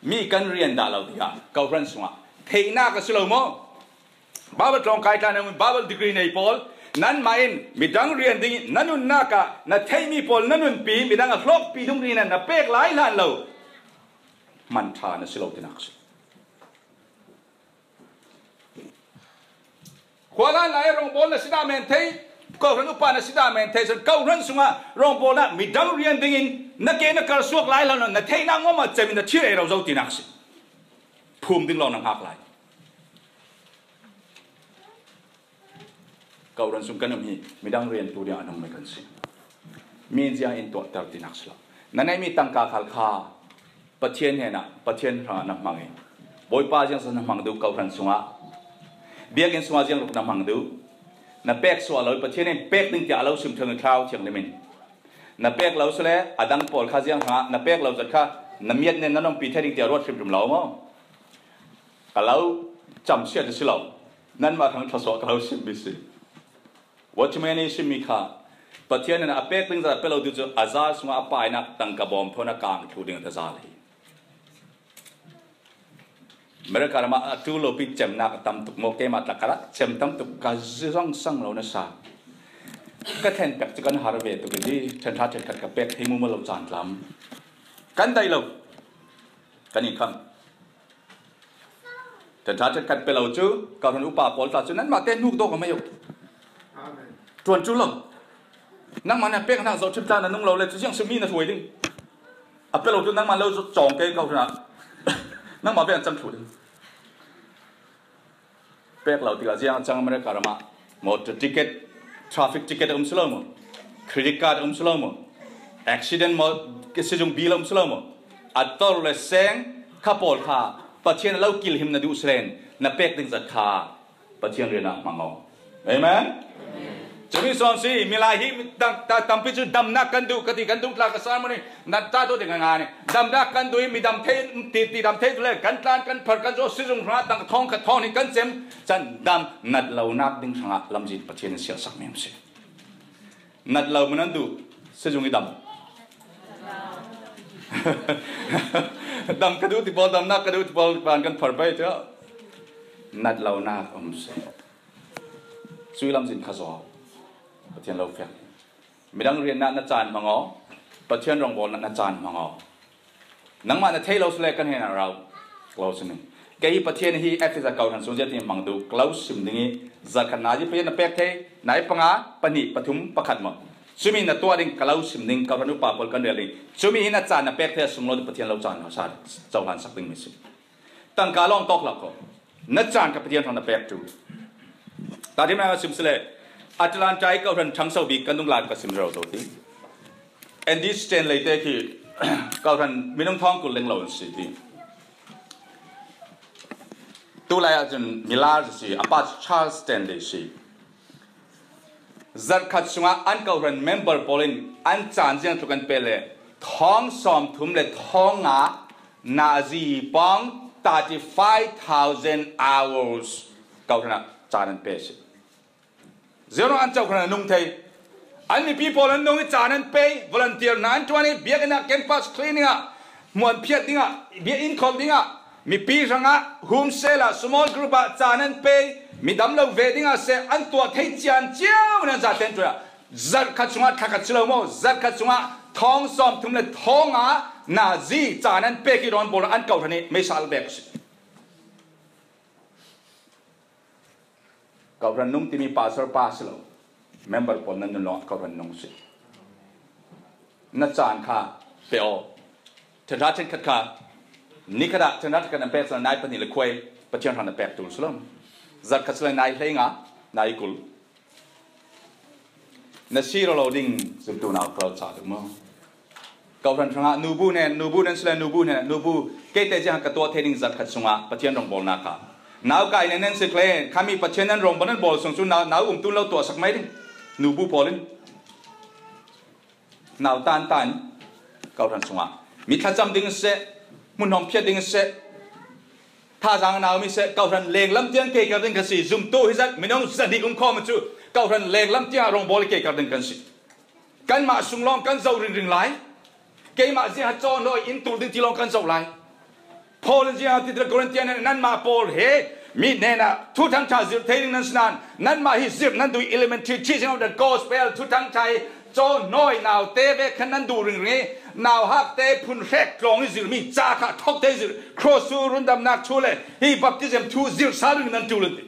Mi kan rian dah lo tikah, kawhhran sungah theihnak a si lo maw? Baibal tlawngkai tla nan, Baibal degree nei pawl, nanmah in midang rian ding na nunnak ah na theihmi pawl na nunpi, midang a hlawkpi dungri nan na pek lai hlan lo. Hman ṭha na si lo tinak si. Khua hlan lai rawngbawl na si dah men thei, kawhhran upa na si dah men thei, cun kawhhran sungah rawngbawl ah midang rian dingin na ke na kar suak lai hlan lo, na theihnak ngawmah cem in na thir ei ro zo tinak si. Phum ding lo na hngak lai. Kawhhran sung kan um hi midang riantu ding a nungmi kan si. Mi ziang in tuahter tinak si lo. Na neihmi tangka khal kha Pathian hnenah, Pathian hrangah na hmang i, Bawipa ziangsa na hmang duh kawhhran sungah, biakinn sungah ziang ruk na hmang duh, na pek suah lo i Pathian in pek ding tiah a lo sim ṭheu i Thlarau Thianghlim in na pek lo si le a dang pawl kha ziang hrangah na pek lo zat kha na miat nen na nongpi thei ding tiah ruat hrimhrim lo maw? Ka lo camsiat a si lo. Nanmah hrang thluasuah ka lo simmi si. Watchman i simmi kha Pathian in a pek ding zat a pe lo ti cu a zal sungah a painak tangka bawm thawn a kang thluh ding a ta zal hi. America ram ah a ṭul lopi cemnak a tam tuk maw? Keimah tla ka rak cem tam tuk, ka zi zong sang lo nasa. Ka thlen pek cu kan har ve tuk i, ṭhen ṭha ṭhenkhat ka pek thei mu maw lo caan tlam. Kan daih lo. Kan i kham. Ṭhen ṭha ṭhenkhat pe lo cu, kawhhran upa pawl tla cu nanmah te hnuk dawk a mei uh. Amen. Ṭuan cu lo. Nangmah nih pek hnak zoh ṭhim tla na nung lo le cu ziang simi na hruai ding. A pe lo cu nangmah lo cawng ke kawhhran ah nangmah ve an cang thluh ding. Pek lo tikah ziang a cang America ram ah motor ticket, traffic ticket a um si lo maw? Credit card a um si lo maw? Accident maw, sizung bill a um si lo maw? A tor le seng kha pawl kha Pathian a lo kilhim na duh si len na pek ding zat kha Pathian rian ah hmang aw. Amen. Cumi sawn si, milai hi tam-, ta-, tampi cu damnak kan duh, ka ti kan duh tla ka sermon i, na ta tu ti ka ngai. Damnak kan duh i, mi dam thei, ti, ti dam thei tu le, kan tlan, kan phar, kan zaw, sizung hra, tang thawng khat thawng hnih kan cem, can dam, nat lonak ding hrangah lamzin Pathian in siahsak mi um si. Nat lo maw nan duh, sizung i dam. Dam ka duh ti pawl, damnak ka duh ti pawl, van kan phar pei tiah. Nat lonak um si. Cui lamzin kha zaw. Pathian lo fiang. Midang riannak na caan hmang aw. Pathian rawngbawlnak na caan hmang aw. Nangmah na thei lo si le kan hnenah rau. Ka lo sim ning. Kei hi Pathian hi Efesa kawhhran sung zia ti hmang duh. Ka lo sim ding i, zarhkhat na zia Pathian na pek thei, na i panga, pahnih, pathum, pakhat maw? Cumi na tuah ding, ka lo sim ding, kawhhran upa pawl kan rel ding. Cumi hi na caan na pek thei a sung lo ding Pathian lo caan hna sa, cohlan sak ding mi si. Tangka lawng tawk hlah ko. Na caan kha Pathian hrang na pek tu. Tahṭhimnak a sim si le, Atlanta i kawhhran ṭhangso bik kan dunglam ka sim rero zo ti. Andy Stanley te khi kawhhran minung thawng kul leng lo an si ti. Tulai ah cun milar si, a pa cu Charles Stanley si. Zarhkhat sungah an kohhran member pawl in an caan ziang tluk an pe le thawng sawmthum le thawng nga nazi pawng thirty five thousand hours kohhran ah caan an pe si. Ziaruang an cohlan an nung thei. An mipi pawl an nung i caan an pei, volunteer hna an ṭuan i biakinn ah, campus cleaning ah, hmuan phiat dingah, biakinn khawm dingah, mipi hrangah, home cell ah, small group ah caan an pei, midam lo ve dingah seh, an tuah thei cian cio in an zate an ṭuan ah. Zarhkhat sungah, thlakhat si lo maw, zarhkhat sungah thawng sawmthum le thawng nga nazi caan an pek i rawn pawl an kohhran i meisa al bek si. Kohhran nung timi pastor pa si lo, member pawl nan nun lawng kohhran nung si. Na caan kha pe aw. Ṭhenhra ṭhenkhat kha, ni khat ah ṭhenhra ṭhenkhat nan pek cang, nai pahnih le khuai Pathian hrang na pek tul si lo. Zarhkhat si lo, nai hleinga, nai kul. Na si ro lo ding zumtu nau ka lo ca duh maw? Kohhran hrangah nubu nen, nubu nen si le nubu nen, nubu, kei te ziang ka tuah thei ding zarhkhat sungah Pathian rawngbawlnak ah. Nau kai nen nen si le, khami Pathian nan rawngbawlnak nan bawl sung cu nau, nau um tun lo tuahsak mai ding. Nubu pawl in. Nau tan tan, kohhran sungah. Mi thlacam ding seh, hmunhawm phiat ding seh, thazaang a nau mi seh, kohhran lenglam tiang kei kar ding kan si. Zumtu hi zat, minung zahnih um khawm cu, kohhran lenglam tiang rawngbawl kei kar ding kan si. Kanmah sung lawng kan zoh ringring lai. Keimah ziah a cawhnawi in tul ding ti lawng kan zoh lai. Paul in ziah a ti, Korintian in, nanmah pawl he mi hnenah thuthang ṭha zirh thei ding nan si nain, nanmah hi zirh nan duh, elementary teaching of the gospel, thuthang ṭha hi cawhnawi naute ve khan nan duh ringring i, nauhakte phun hrek tlawng i zirhmi ca kha thawk te zirh, cross thu, rundamnak thu le hi baptism thu zirh sal ring nan ṭul an ti.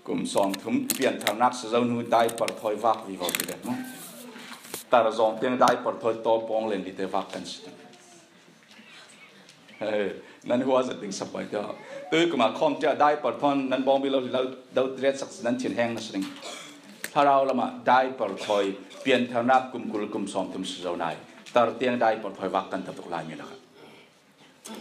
Kum sawmthum piantharnak si zo hnu diaper thawi vak vivo ti dek maw? Tarzawng tiang diaper thawi taw pawng len dite vak kan si. Hei, nan hua zat ding sapai te. Tui kum ah khawm tia diaper thawn nan bawngbi lo, lo, lo tiret sak nan thin heng na si ding. Thlarau lamah diaper thawi piantharnak kum kul kum sawmthum si zo nai. Tar tiang diaper thawi vak kan ta tuk lai mi lakah.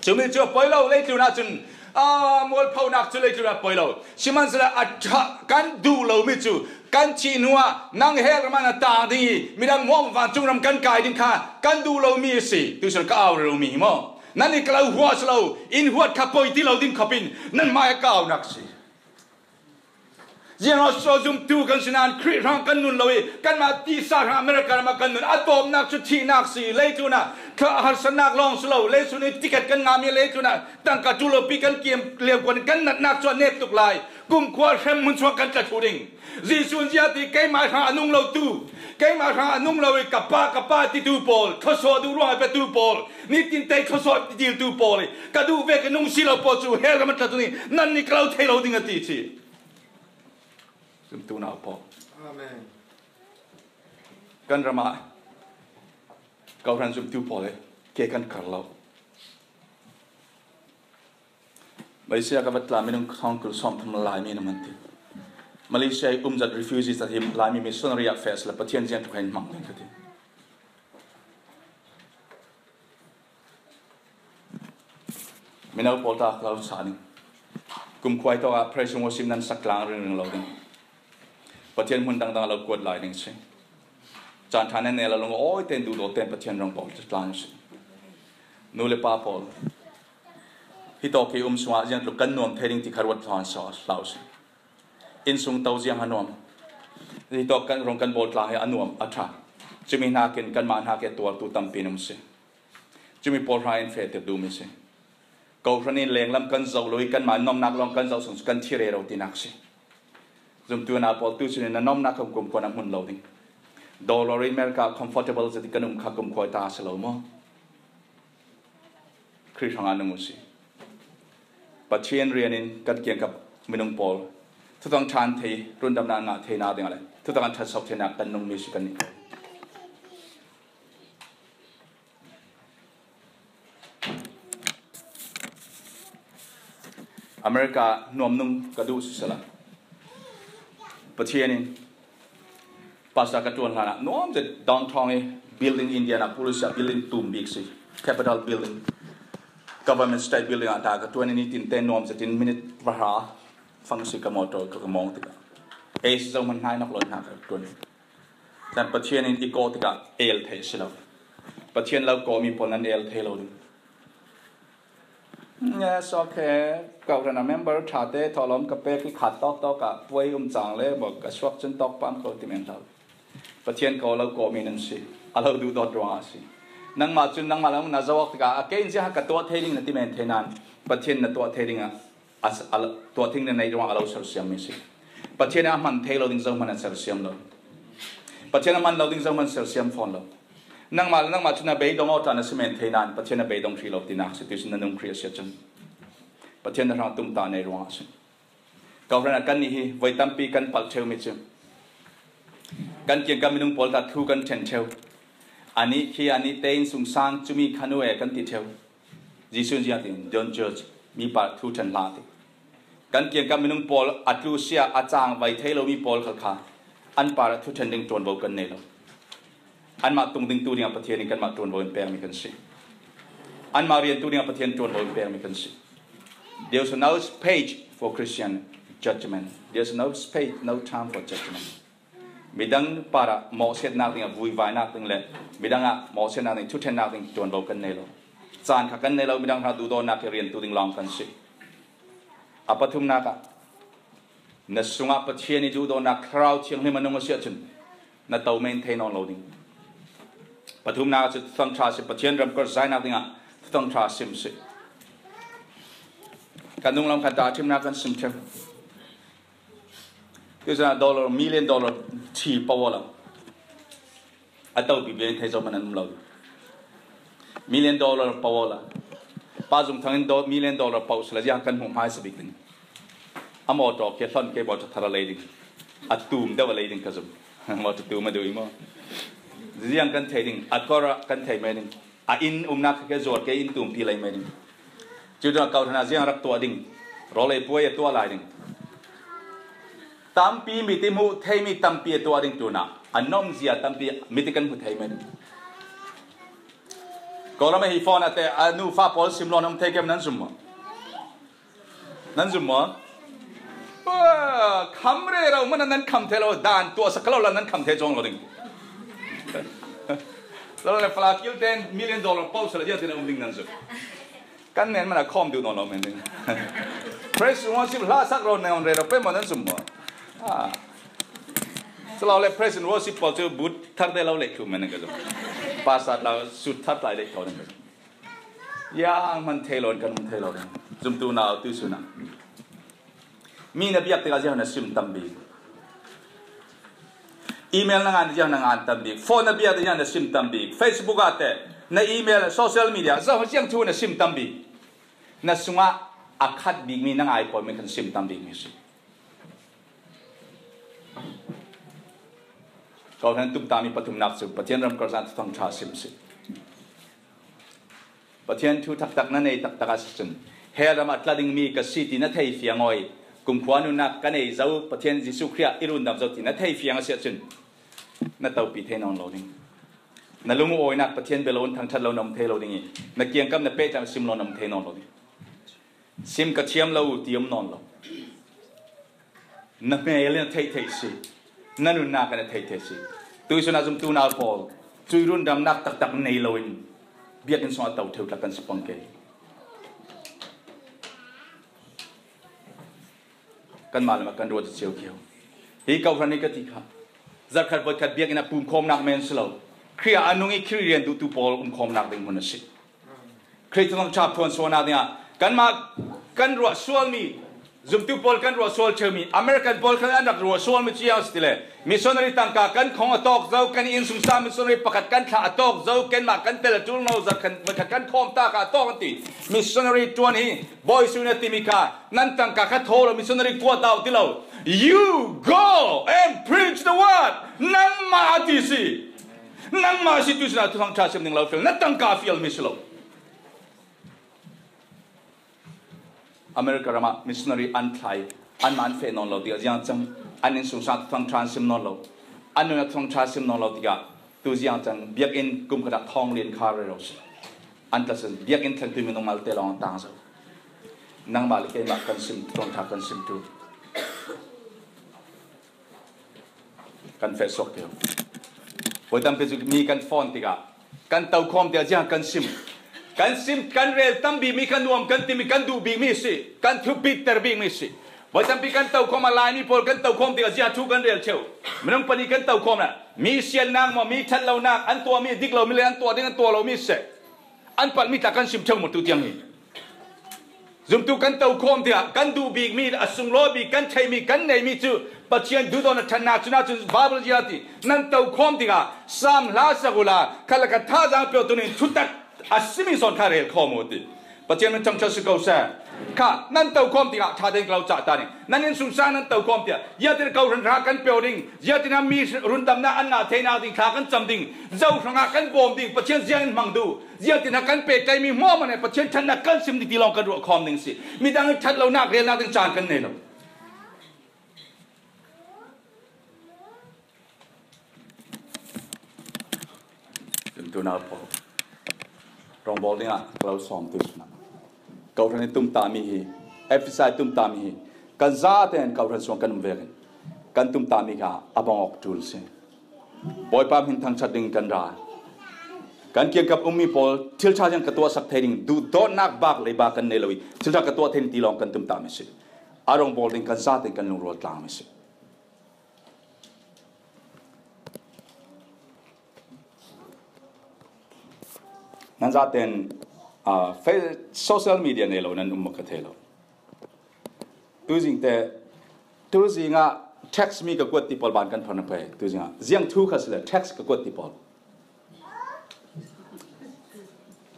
Cumi cu a poi lo, leitlun ah cun, aa, mualphonak cu leitlun ah poi lo. Sihmanhsehlaw a ṭha kan duh lomi cu kan thih hnuah nang hell ram ah na tang ding i midang hmuahhmuah vancung ram kan kai ding kha kan duh lomi a si. Tuchan ka au rero mi hi maw? Nan i ka lo hua si lo, in huat kha poi ti lo ding khawpin nan hmai a ka aunak a si. Ziangah so zumtu kan si nain Khrih hrang kan nun lo i, kanmah tisa hrang America ram ah kan nun. A tawpnak cu thihnak si, leitlun ah thla harsatnak lawng si lo, leitlun i ticket kan ngahmi, leitlun ah tangka ṭul lopi kan kiam liamkuan, kan natnak cu a nep tuk lai. Kumkhua hremhmun chungah kan tla thluh ding. Jesuh in ziah ti, keimah hrang a nung lotu, keimah hrang a nung lo i ka pa, ka pa titu pawl, thluasuah duh ruang a petu pawl, nitin tei thluasuah titu pawl i ka duh ve ka nung si lo pawl cu hell ram a tla tu ding, nan nih ka lo thei lo ding a ti, a ti. Zumtu nau pawl. Amen. Kan ram ah kohhran zumtu pawl he ke kan kar lo. Malaysia ka va tla minung thawng kul sawmthum Laimi na man ti. Malaysia i umzat refugee zat hi Laimi missionary ah feh a si le Pathian ziang tluk he in hmang ding ka ti. Mino pawl ta ka lo sa ning. Kumkhua i tawk ah praise and worship nan sak tlang ringring lo ding. Pathian hmun dangdang a lo kuat lai ding si. Caan ṭha nan nel a lung awi tein duhdaw tein Pathian rawngbawl tlang si. Nu le pa pawl, hi tawk hi um sungah ziang tluk kan nuam thei ding ti kha ruat hlan sa hlau si. Innsung to ziang a nuam. Hi tawk kan rong kan bawl tlang hi a nuam a ṭha. Cumi hnakin kanmah hnak i a tuartu tampi an um si. Cumi pawl hna in fehtir duhmi si. Kohhran in lenglam kan zoh lo i kanmah nomnak lawng kan zoh sung cu kan thi rero tinak si. Zumtu na pawl tu cun na nomnak kha kumkhua na hmun lo ding. Dollar in America comfortable zat i kan um kha kumkhua ta si lo maw? Khrih hrangah nung u si. Pathian rian in kan kiangkap minung pawl thutang ṭhan thei, rundamnak ngah theinak dingah le thutang an ṭhat sok theinak kan nungmi si kan nih. America nuamnung ka duh siseh la, Pathian in pastor ka ṭuan hlanah nuam zet downtown i building Indianapolis ah building tum bik si, Capitol building. Government State Building ah ta ka tuan in i tin te nuam zetin minute va hra fang si ka motor ka, ka mawng tikah ei si zo hman hnai nak lo hna ka tuan. Tan Pathian in i kawh tikah el thei si lo. Pathian lo kawhmi pawl nan el thei lo ding. Yes, okay. Kawhhran a member ṭha te thawhlawm ka pek i khat tawk tawk ah puai um cang le maw ka suak cun tawk pam ko ti men hlah. Pathian ko lo kawhmi nan si. A lo duhdawt ruangah a si. Nangmah cun nangmah lo na zoh awk tikah a kei in ziah ka tuah thei ding na ti men thei nain Pathian na tuah thei dingah a, a, tuah thing na neih ruang a lo sersiammi si. Pathian a hman thei lo ding zohman a sersiam lo. Pathian a hman lo ding zohman sersiam fawn lo. Nangmah le nangmah cun a beidong awta na si men thei nain Pathian a beidong hrih lo tinak si. Tuisin na nung hrih a si ahcun Pathian na hrang tumtah nei ruangah a si. Kawhhran ah kannih hi voi tampi kan palh ṭheumi cu kan kiangkap minung pawl ta thu kan ṭhen ṭheu. Anih khi anih tein sungsang cumi khan u e kan ti ṭheu. Jesuh in ziah tin, "Don't judge, mi par thu ṭhen hlah," ti. Kan kiangkap minung pawl a tlu sia a cang vai thei lomi pawl khal kha an par ah thu ṭhen ding ṭuanvo kan nei lo. Anmah tung dingtu dingah Pathian in kanmah ṭuanvo in pekmi kan si. Anmah riantu dingah Pathian ṭuanvo in pekmi kan si. There's no space for Christian judgment. There's no space, no time for judgment. Midang parah mawhsiatnak dingah vuivainak ding le midang ah mawhsiatnak ding thuṭhennak ding ṭuanvo kan nei lo. Caan kha kan nei lo, midang hna duhdawtnak i riantu ding lawng kan si. A pathumnak ah, na sungah Pathian i duhdawtnak Thlarau Thianghlim a nung a si ahcun na to men thei nawn lo ding. Pathumnak ah cu Thuthang ṭha si, Pathian ram karhzainak dingah Thuthang ṭha sim si. Kan nung lam khan ta a ṭhimnak kan sim ṭheu. Tuchan ah dollar, million dollar ṭhi paoh awla a to bik bik thei zohman an um lo. Million dollar paoh awla Pa Zung Thang in do-, million dollar paoh sila ziah kan hmuh hmaisa bik ding. A motor khi a hlon ke motor thar a lei ding. A tum deuh a lei ding ka zum. Motor tum a duh i maw? Ziang kan thei ding. A kor ah kan thei mai ding. A inn umnak kha ke zuar ke inn tumpi lei mai ding. Cu dang kau thana ziang rak tuah ding. Rawl ei puai a tuah lai ding. Tampi mi ti hmuh theimi tampi a tuah ding tuna. A nomzia tampi mi ti kan hmu thei mai ding. Kawlram a hi phone a te a nufa pawl sim lawn um thei kem nan zum maw? Nan zum maw? Kham rero mana nan kham thei lo, dan tuah sak lo la nan kham thei cawng lo ding. Lo le fala kil ten million dollar paoh sala dia ten um ding nan zum. Kan nen mana khawm duh nawn lo men ding. Praise and worship hla sak ro nan rero pe maw nan zum maw? Ah. Sala le praise and worship paoh cu but thar te lo le thu men ka zum. Pastor la sut thar tlai le kau ding ka zum. Ya, hman thei lo in kan um thei lo ding. Zumtu nau tu suna. Mi na biak tikah ziah na sim tam bik. Email na ngan ziah na ngan tam bik. Phone na biak ziah na sim tam bik. Facebook ah te na email, social media, zoh ziang thu na sim tam bik. Na sungah a khat bik mi na ngai pawl mi kan sim tam bik mi si. Kau hlan tumtami pathumnak cu Pathian ram karhzan Thuthang ṭha sim si. Pathian thu taktak na nei taktak a si cun, hell ram a tla dingmi ka si ti na thei fiang aw i, kumkhua nunnak ka nei zo, Pathian Jesuh Khrih ah i rundam zo ti na thei fiang a si ahcun, na topi thei nawn lo ding. Na lung awinak Pathian bia lo in thangṭhat lo na um thei lo ding i, na kiangkap na pehtlai sim lo na um thei nawn lo ding. Sim ka thiam lo ti um nawn lo. Na hmel in a theih theih si. Na nunnak in a theih theih si. Tuisun ah zumtu nau pawl, cui rundamnak taktak nei loin biakinn sungah to theu tlak kan si pang ke. Kanmah lam ah kan ruat cio kio. Hi kawhhran hi ka ti kha. Zarhkhat voikhat biakinn ah pumkhawmnak men si lo. Khrih ah a nung i Khrih rian duhtu pawl umkhawmnak ding hmun a si. Khrih Thuthang ṭha phuan sualnak dingah kanmah kan ruah sualmi, zumtu pawl kan ruah sual ṭheumi, American pawl khan an rak ruah sualmi cu ziang si tile, missionary tangka kan khong a tawk zo, kan innsungsang missionary pakhat kan thlah a tawk zo, kanmah kan tel a ṭul no, zarhkhat voikhat kan khawm ta kha a tawk an ti. Missionary ṭuan hi bawi su na timi kha nan tangka kha thaw lo, missionary kuat dah ti lo. You go and preach the word. Nangmah a ti si. Nangmah a si tu sinah Thuthang ṭha sim ding lo fial, na tangka fialmi si lo. America ram ah missionary an thlai, anmah an feh nawn lo tikah ziang cang, an innsungsang Thuthang ṭha an sim nawn lo, an nunnak Thuthang ṭha sim nawn lo tikah tu ziang cang, biakinn kum khat ah thawng lian kha rero si. An tlasan, biakinn thlengtu minung malte lawng tang zo. Nangmah le keimah kan sim, tuan tha kan sim tu. Kan feh suak keu. Voi tampi cu mi kan phone tikah, kan tokhawm tikah ziang kan sim. Kan sim, kan rel tam bik mi, kan nuam kan timi, kan duh bik mi si, kan thupiter bik mi si. Voi tampi kan tokhawm a, Laimi pawl kan tokhawm tikah ziah thu kan rel cheu. Minung pahnih kan tokhawm na, mi siannak maw, mi ṭhat lonak, an tuah mi dik lo mi le an tuah ding an tuah lo mi seh. An palh mi tla kan sim cheu maw tu tiang hi. Zumtu kan tokhawm tikah kan duh bik mi, a sunglawi bik, kan theih mi, kan nei mi cu Pathian duhdawtnak ṭhatnak cun ahcun Baibal ziah a ti, nan tokhawm tikah Salm hla sak uhla, khat le khat thazaang pek tu ning thutak a simi zawn kha rel khawm uh ti. Pathian min thangṭhat si ko seh. Kha, nan tokhawm tikah ṭha tein ka lo cah ta ning. Nan innsungsang nan tokhawm tikah, ziatin kawhhran hrangah kan pek ding, ziatin mi rundamnak an ngah theinak ding thla kan cam ding, zo hrangah kan bawm ding, Pathian ziang in hmang duh, ziatin kan pehtlaimi hmuahhmuah nih Pathian ṭhatnak kan sim ding ti lawng kan ruah khawm ding si. Midang in ṭhat lonak relnak ding caan kan nei lo. Kan tunau pawl, rawngbawl dingah ka lo sawm tu sinah, kawhhran i tumtahmi hi, Efesa i tumtahmi hi, kan zaten kawhhran sung kan um vekin kan tumtahmi kha a bang awk ṭul si. Bawipa hmin thangṭhat ding kan ra. Kan kiangkap ummi pawl thil ṭha ziang ka tuahsak thei ding, duhdawtnak bak leiba kan nei lo i thil ṭha ka tuah thei ding ti lawng kan tumtahmi si. A rawngbawl ding kan zaten kan lungrual tlangmi si. Nan zaten, ah, fe-, social media nei lo nan um maw ka thei lo. Tuzing te, tuzing ah text mi ka kuat ti pawl ban kan phar na pei. Tuzing ah ziang thu kha si le text ka kuat ti pawl.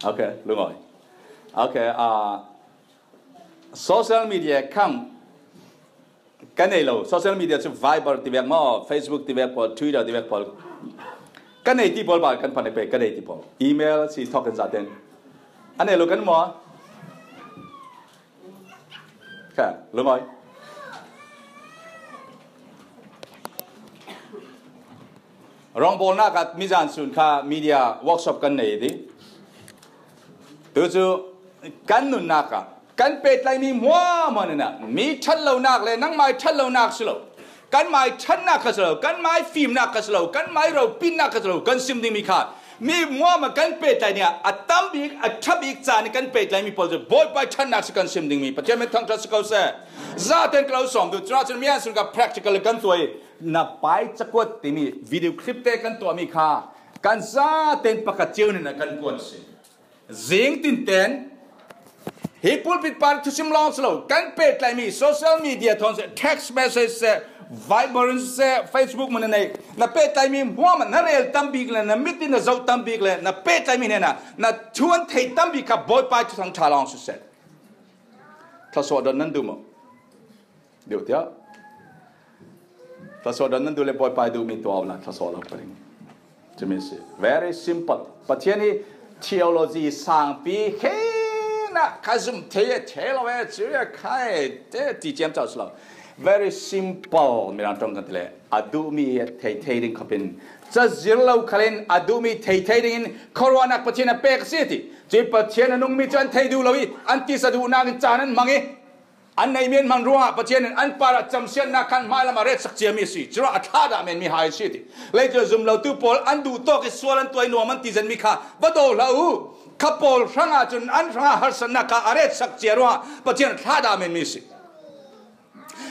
Okay, lungawi. Okay, ah, social media khang ka nei lo, social media cu Viber ti vek maw, Facebook ti vek pawl, Twitter ti vek pawl, ka nei ti pawl bal kan phar pei, ka nei ti pawl. Email si thawk kan zaten a nei lo kan maw? Kha, lungawi. Rawngbawlnak ah mizan sun kha media workshop kan nei dih. Tu cu kan nunnak ah kan pehtlaimi hmuahhmuah in ah mi ṭhat lonak le nangmai ṭhat lonak si lo, kanmai ṭhatnak kha si lo, kanmai fimnak kha si lo, kanmai ropitnak kha si lo, kan sim dingmi kha mi hmuahhmuah kan pehtlai nih a tam bik, a ṭha bik caan in kan pehtlaimi pawl cu Bawipa ṭhatnak si kan sim dingmi Pathian min thangṭhat si ko seh. Zaten ka lo sawm duh, cucaah cun mi an sun kha practical kan tuah i, na pai cakuat timi video clip te kan tuahmi kha kan zaten pakhat cio nih na kan kuat si. Zing tinten hi pulpit par thusim lawng si lo, kan pehtlaimi social media thawn seh, text message seh, Viber seh, Facebook man nei, na pehtlaimi hmuahhmuah na rel tam bik le, na mit in na zoh tam bik le, na pehtlaimi hnenah na thuan theih tam bik kha Bawipa i thuthang ṭha lawng si seh. Thluasuah don nan duh maw? Deuh tiah. Thluasuah don nan duh le Bawipa i duhmi tuah awla thluasuah lo pah ding. Cumi si. Very simple. Pathian hi theology sangpi khin ah ka zum thei e, thei lo e, cu e, khai te ti ciamco si lo. Very simple. Mirang ṭong kan ti le a duhmi hi a thei thei ding khawpin cazir lo khalin a duhmi thei thei dingin khuaruahnak Pathian a pek a si ti. Cui Pathian a nungmi cu an thei duh lo i an tisa duhnak in caan an hmang i an neihmi an hman ruangah Pathian in an parah camsiatnak khan hmailam a retsak ciami a si. Curuangah a thlahdah menmi hai a si ti. Leitlun zum lotu pawl an duh tawk i sual an tuai nuam an ti zenmi kha va daw hlah u. Kha pawl hrangah cun an hrangah harsatnak kha a retsak cia ruangah Pathian a thlahdah menmi a si.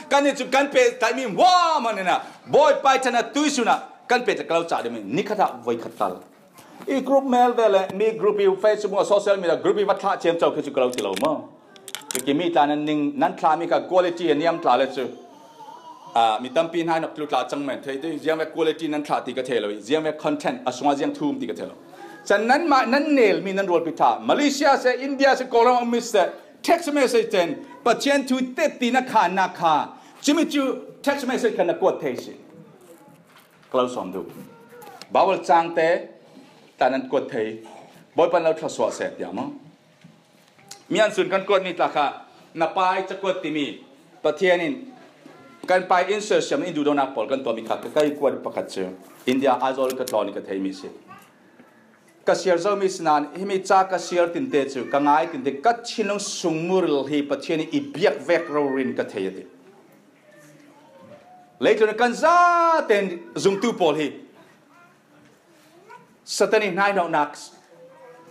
Kan nih cu kan pehtlaimi hmuahhmuah in ah Bawipa i ṭhan a tuisun ah kan pehtlai ka lo cah dingmi nikhat ah voikhat tal. I group mel ve le mi group i Facebook, social media group i va thlah ciamco khi cu ka lo ti lo maw? Cuki mi tla nan ning, nan thlahmi kha quality a niam tla le cu, ah, mi tampi hnaihnok tlu tla cang men thei. Ziang ve quality nan thlah ti ka thei lo i, ziang ve content a sungah ziang thu um ti ka thei lo. Can nanmah nan nelmi nan rualpi ṭha, Malaysia seh, India seh, Kawlram a ummi seh, text message ten Pathian thu tet ti na khannak kha, cumi cu text message kha na kuat thei si. Ka lo sawm duh. Baibal cang te tla nan kuat thei. Bawipa lo thluasuah seh tiah maw? Mi an sun kan kuatmi tla kha na pai cakuat timi Pathian in kan pai in sersiam in duhdawtnak pawl kan tuahmi kha ka kai kuat pakhat cu India Aizawl ka tlawn i ka theimi si. Ka siar zo mi sinan, himi ca ka siar tinte cu, ka ngai tinte, ka thinlung sung muril hi Pathian i biak vek rori in ka thei a ti. Leitlun kan zaten zumtu pawl hi Satan i hnainawhnak,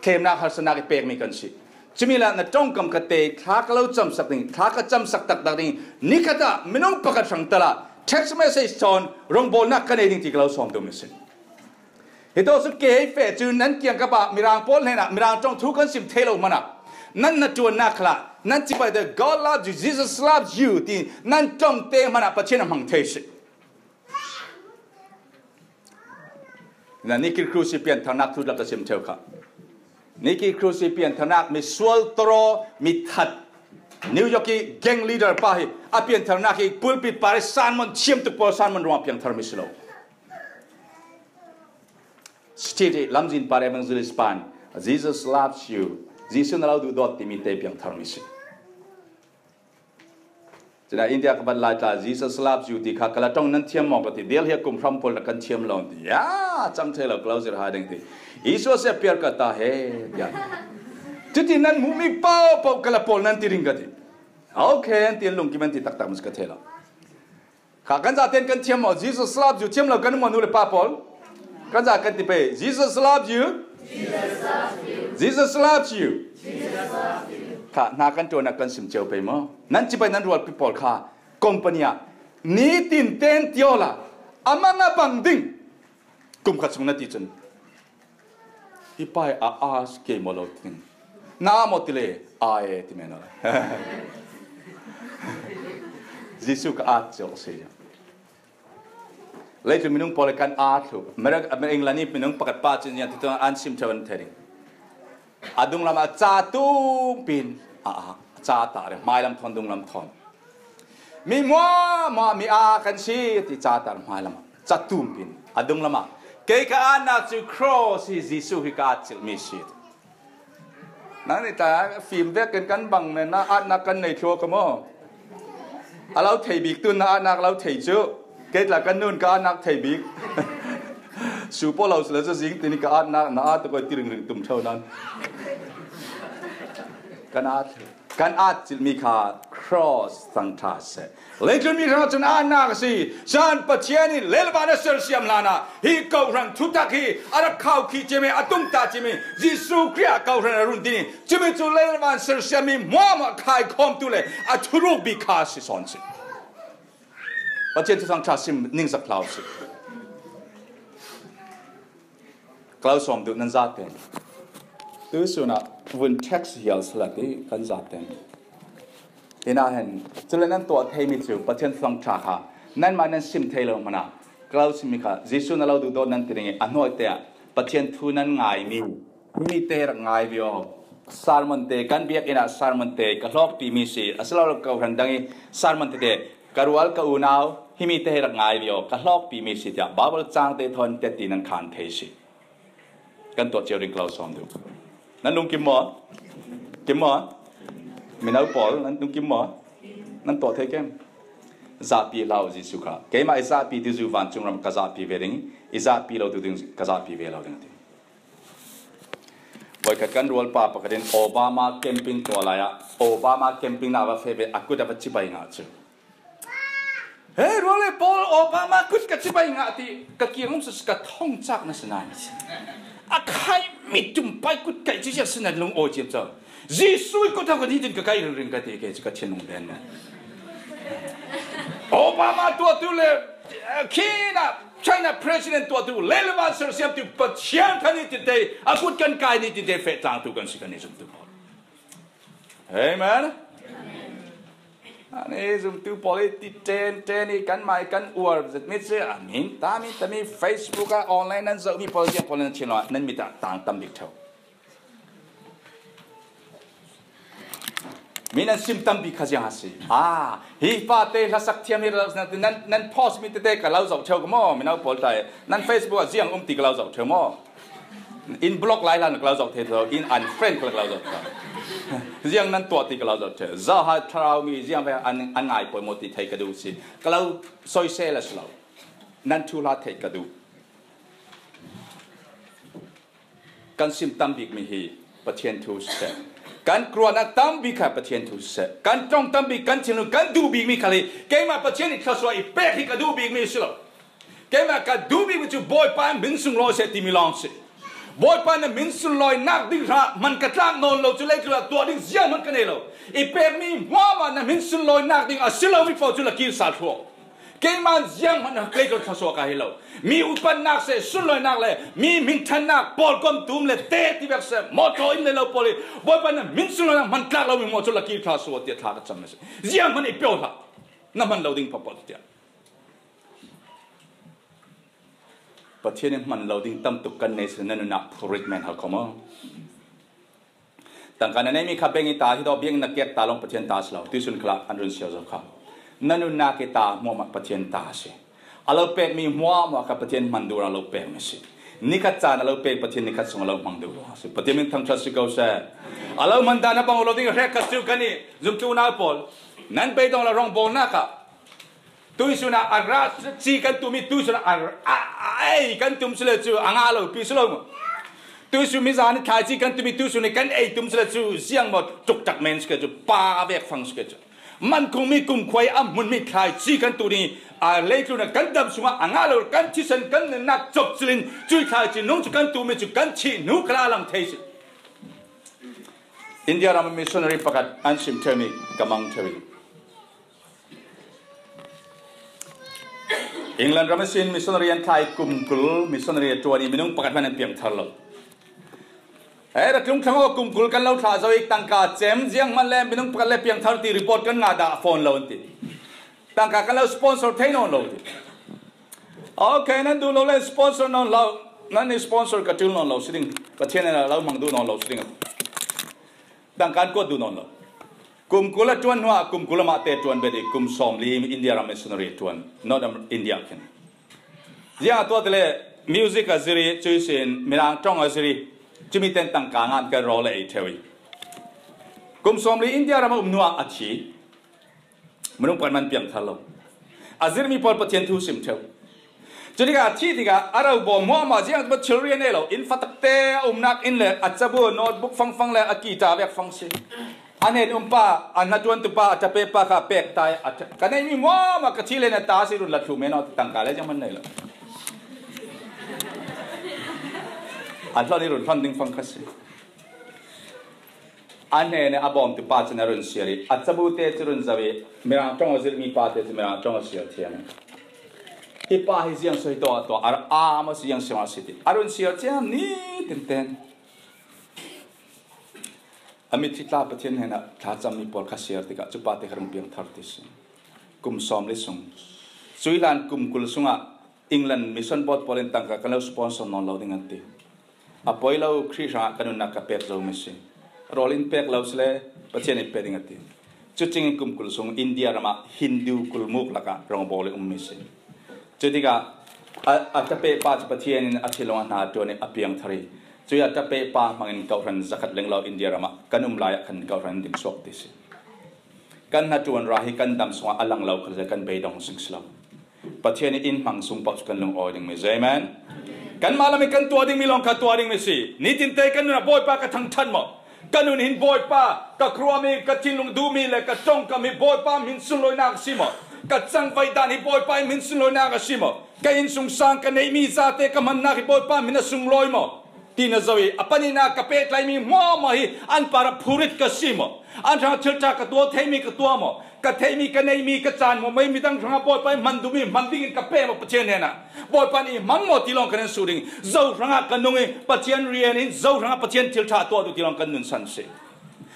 thlemnak, harsatnak i pekmi kan si. Cumi la na ṭongkam ka te, thla ka lo camsak ding, thla ka camsak taktak ding, nikhat ah minung pakhat hrang tala text message thawn rongbawlnak ka nei ding ti ka lo sawm duhmi si. Hi tawh cu kei feh cu nan kiangkap ah Mirang pawl hnenah Mirang ṭong thu kan sim thei lo hmanah nan na ṭuannak khalah nan cibai the God loves you, Jesus loves you ti nan ṭongte hmanah Pathian a hmang thei si. Na Nicky Cruz i piantharnak thu tlak ka sim ṭheu kha. Nicky Cruz i piantharnak mi sual tawraw, mi that, New York i gang leader pa hi a piantharnak hi pulpit par i sermon thiam tuk pawl sermon ruang piangthar mi si lo. Street i lamzin par evangelist pan Jesus loves you, Jesuh na lo duhdawt timi te piangthar mi si. Cina India ka bat lai tla Jesus loves you ti kha ka la ṭong nan thiam maw ka ti, Delhi a kum hram pawl na kan thiam lo ti. Ya, cam thei lo ka lo zir hai ding ti. Isua se piar ka ta he, ya. Cuti nan hmuhmi paupau ka la pawl nan ti ring ka ti. Okay, an ti lungkim an ti taktak mas ka thei lo. Kha kan zaten kan thiam maw, Jesus loves you thiam lo kan maw nu le pa pawl. Kan za kan ti pe, Jesus loves you. Jesus loves you. Kha hna kan ṭuan ah kan sim cio pei maw? Nan cibai nan rualpi pawl kha company ah nitin ten tio la a mang a bang ding kum khat sung na ti cun hi pai a a ke maw lo tin na maw ti le a e ti men lo. Jesuh ka at cio si. Leitlun minung pawl kan at thlu. America, England i minung pakhat pa cun ziang ti tuan an sim ṭheu an thei ding. A dunglam ah ca tum pin a a ca ta reng hmailam thawn dunglam thawn. Mi hmuahhmuah mi a kan si ti ca ta reng hmailam ah ca tum pin a dunglam ah kei ka atnak cu cross hi Jesuh hi ka at cilh mi si. Nang nih ta fim vek kan kan bang ne na atnak kan nei thluak ka maw? A lo thei bik tun na atnak lo thei cu. Kei tla kan nun ka atnak thei bik. Su paw lo si le cu zing tini ka atnak na at koi ti ringring tum tho nan. Kan at kan at cilmi kha cross thangṭha seh. Leitlun mi hrang cun atnak a si. Caan Pathian in lelvan a sersiam hlanah hi kawhhran thutak hi a rak khau khi cimi a tumtah cimi Jesuh Khrih ah kawhhran a run dini cumi cu lelvan sersiam mi hmuahhmuah khaikhawmtu le a thuruk bik kha a si sawn si. Pathian thuthang ṭha sim ningzak hlau si. Ka lo sawm duh nan zaten. Tuisun ah vun text hial sala ti kan zaten. Ina hen cule nan tuah theimi cu Pathian thuthang ṭha kha nanmah nan sim thei lo hmanah ka lo simmi kha Jesuh na lo duhdawt nan ti ding i a hnuaite ah Pathian thu nan ngaimi himi te rak ngai ve aw. Sermon te kan biakinn ah sermon te ka hlawkpimi si a si lo lo ko hran dang i sermon tete ka rual ka unau himi te hi rak ngai ve aw ka hlawkpimi si tiah Bible cang te thawn teti nan khan thei si. Kan tuah cio ding ka lo sawm duh. Nan lungkim maw? Kim maw? Mino pawl nan lungkim maw? Nan tuah thei kem? Zahpi hlau Jesuh kha. Keimah i zahpi ti zu vancung ram ka zahpi ve ding, i zahpi lo tu ding ka zahpi ve lo ding a ti. Voikhat kan rualpa pakhat in Obama camping tuah lai ah Obama camping na va feh ve a kut a va cibai ngah cu. He ruale pawl Obama kut ka cibai ngah ti ka kiang um sas ka thong cak na si nai. A khai mi tum pai kut kai ci sia si na lung aw ciam cau. Jesuh kut ha ka ni tin ka kai ring ring ka ti ke ci ka thin lung den na. Obama tuah tu le China China president tuah tu le le van ser siam tu Pathian kan ni tin te a kut kan kai ni tin te fe tang tu kan si kan ni sum tu. Amen. Ani zumtu pawl i ti ten ten i kan mai kan uar zet mi si a min ta mi ta mi Facebook a online nan zoh mi pawl ziang pawl nan chin lo nan mi ta tang tam bik tho. Mi nan sim tam bik kha ziang a si. A hi pa te hlasak thiam hi nan nan post mi te te ka lo zoh tho ka maw mi nau pawl tai nan Facebook a ziang um ti ka lo zoh tho maw. In block lai hlan ka lo zoh thei tho, in unfriend ka lo zoh tho. Ziang nan tuah ti ka lo zoh tho. Zoh ha thlarau mi ziang ve an an ngai pawimawh ti thei ka duh si. Ka lo soisel a si lo. Nan thu hla thei ka duh. Kan sim tam bik mi hi Pathian thu siseh, kan kruahnak tam bik kha Pathian thu siseh, kan ṭong tam bik, kan thinlung kan duh bik mi kha hi. Keimah Pathian i thluasuah i pek hi ka duh bik mi si lo. Keimah ka duh bik mi cu Bawipa min sunglawi seh timi lawng si. Bawipa na min sunglawinak ding hrangah hman ka tlak nawn lo cu leitlun ah tuah ding zianghman ka nei lo. I pekmi hmuahhmuah na min sunglawinak ding a si lomi paoh cu lakir sa thluah. Keimah zianghman leitlun thluasuah ka hi lo. Mi upatnak seh, sunlawinak le mi hmingṭhannak, pawlkom tum le te ti bek seh, mawṭaw inn le lo pawl hi Bawipa na min sunglawinak hman tlak lomi hmuah cu lakir thluasuah tiah thla ka cam a si. Zianghman i pio hlah, na hman lo ding paohpaoh tiah. Pathian in hman lo ding tam tuk kan nei si, na nunnak phurit men hal kho maw? Tangka na neimi kha bank i ta hi tawh, bank na kek ta lawng Pathian ta si lo. Tuisun khalah an run siar zo kha. Na nunnak i ta hmuahhmuah Pathian ta a si. A lo pekmi hmuahhmuah kha Pathian hman duh a lo pekmi si. Nikhat caan a lo pek Pathian nikhat sung a lo hmang duh a si. Pathian min thangṭhat si ko seh. A lo hman dan a bang lo ding hrek ka si kan i zumtu nau pawl. Nan beidong le rawngbawlnak ah tuisun ah a ra ci kan tumi, tuisun ah a, a, a ei kan tum si le cu a ngah lo pi si lo maw? Tuisun mi zan i thlaici kan tumi, tuisun i kan ei tum si le cu ziang maw? Tuk tak men si ke cu pa vek fang si ke cu. Man kung mi kumkhua i a hmun mi thlaici kan tu ding i a leitlun ah kan dam sungah a ngah lo, kan thisen kan nunnak cop cilin cui thlaici nung cu kan tumi cu kan thih hnu khalah a lang thei si. India ram missionary pakhat an sim ṭheu mi ka mang ṭheu i, England ram ihsin missionary an thlai, kum kul missionary a ṭuan i minung pakhat hmanh an piang thar lo. He, ra tlung thlang aw, kum kul kan lo thlah zo i tangka cem zianghman le minung pakhat le piang thar ti report kan ngah dah a phone lo an ti. Tangka kan lo sponsor thei nawn lo ti. Okay, nan duh lo le sponsor nawn lo, nan i sponsor ka ṭul nawn lo si ding, Pathian in a lo hmang duh nawn lo si ding. Tangka an kuat duh nawn lo. Kum kul a ṭuan hnuah kum kul amah te ṭuan bet i kum sawmli India ram missionary ṭuan, North Am-, India khin. Ziang a tuah tile music a zir i, cui sin Mirang ṭong a zir i, cumi ten tangka ngan kan rawl a ei ṭheu i. Kum sawmli India ram a um hnuah a thi. Minung pakhat hmanh piang thar lo. A zirmi pawl Pathian thu sim ṭheu. Cu tikah a thih tikah a ro baw hmuahhmuah ziang cu thil rian ei lo. Inn fatakte a umnak inn le a cabu, notebook fangfang le a kita vek fang si. A hnen um pa, a hnaṭuantu pa, a ṭapeh pa kha pek ta i a ṭha-, ka neihmi hmuahhmuah ka thih le na ta si, run la thluh men aw ti tangka le ziang hmanh nei lo. A hlon i run hlon ding fang kha si. A hnen a bawmtu pa cun a run siar i, a cabu te cu run zoh i, Mirang ṭong a zirmi pa te cu Mirang ṭong a siar thiam. Hi pa hi ziang so hi tawh a tuah, a, a maw si, ziang so a si ti. A run siar thiam ni tinten. A mitthli tla Pathian hnenah thlacammi pawl kha siar tikah cu pa te kha rung piang thar ti si. Kum sawmli sung. Cui hlan kum kul sungah England Mission Board pawl in tangka kan lo sponsor nawn lo ding an ti. A poi lo, Khrih hrangah ka nunnak ka pek zo mi si. Rawl in pek lo si le Pathian in pe ding a ti. Cucing in kum kul sung India ramah Hindu kulmuk lakah rawngbawl in um mi si. Cutikah a, a ṭapeh pa cu Pathian in a thinlung a hna ṭuan i a piang thar i, cui a ṭapeh pa hmangin kawhhran zakhat lenglo India ramah kan um lai ah khan kawhhran ding suak ti si. Kan hnaṭuan ra hi kan dam sungah a lang lo kha kan beidong zing si lo. Pathian in in hmang sung paoh cu kan lungawi ding mi si. Amen. Kanmah lam i kan tuah ding mi lawng kha tuah ding mi si. Nitin te kan nun ah Bawipa ka thangṭhat maw? Ka nun hin Bawipa, ka khuami, ka thinlung duhmi le ka ṭongkam hi Bawipa min sunlawinak a si maw? Ka cangvaih dan hi Bawipa in min sunlawinak a si maw? Ka innsungsang, ka neihmi zate ka hmannak hi Bawipa min a sunglawi maw? Ti na zoh i, a pahnihnak ka pehtlaimi hmuahhmuah hi an parah phurit ka si maw? An hrangah thil ṭha ka tuah theimi ka tuah maw? Ka theihmi, ka neihmi, ka caan maw, mei midang hrangah Bawipa in hman duhmi hman dingin ka pe maw Pathian hnenah? Bawipa nih hmang maw ti lawng kan in suh ding. Zo hrangah ka nung i Pathian rian in zo hrangah Pathian thil ṭha tuah duh ti lawng kan nunsan si.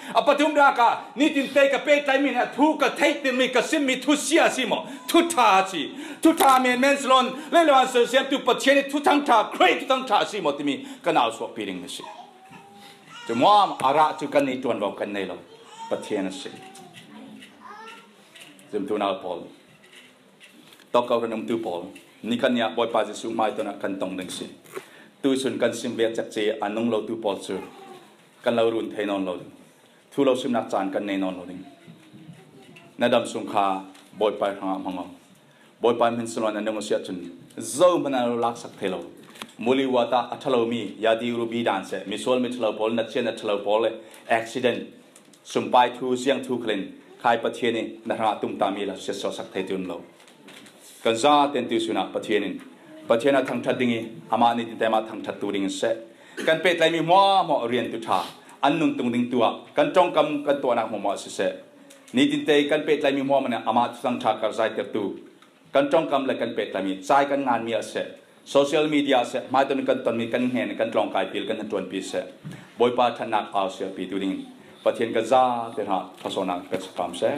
A pathumnak ah, nitin te ka pehtlaimi hna thu ka theih tirmi, ka simmi thu sia a si maw? Thu ṭha a si. Thu ṭha menmen si lo in, leiloan siamtu Pathian i thuthang ṭha, Khrih thuthang ṭha a si maw timi ka nau suahpi ding mi si. Cu muam a rah cu kan i ṭuanvo kan nei lo. Pathian a si. Zumtu nau pawl, tawk kawhhran umtu pawl, nikhat ni ah Bawipa Jesuh hmaituan ah kan tong ding si. Tuisun kan sim ve cekci a nung lotu pawl cu kan lo run thei nawn lo ding. Thu lo simnak caan kan nei nawn lo ding. Na dam sung kha Bawipa hrangah hmang aw. Bawipa min sunlawinak a nung a si ahcun zohman a lo laksak thei lo. Muliwata a ṭhalo mi, Yadi Ruby dan se, misual mi ṭhalo pawl, na chian a ṭhalo pawl le, accident, sumpai thu, ziang thu khalin, khai Pathian in na hrangah tumta mi la siatsuahsak thei ti um lo. Kan za ten tu sunah Pathian in, Pathian a thangṭhat ding i, amah nitin te amah thangṭhat tu ding in se. Kan pehtlai mi hmuahhmuah rian tu ṭha, an nuntung ding tuah, kan ṭongkam kan tuahnak hmuahhmuah siseh. Nitin te kan pehtlai mi hmuahhmuah amah thangṭha kar zai ter tu. Kan ṭongkam le kan pehtlai mi, chai kan ngan mi a seh, social media a seh, hmaiton kan ton mi kan hnen, kan tlawngkai pil kan han ṭuanpi seh. Bawipa ṭhatnak au siapi tu dingin Pathian kan za te hna thawsawhnak kan sakam seh.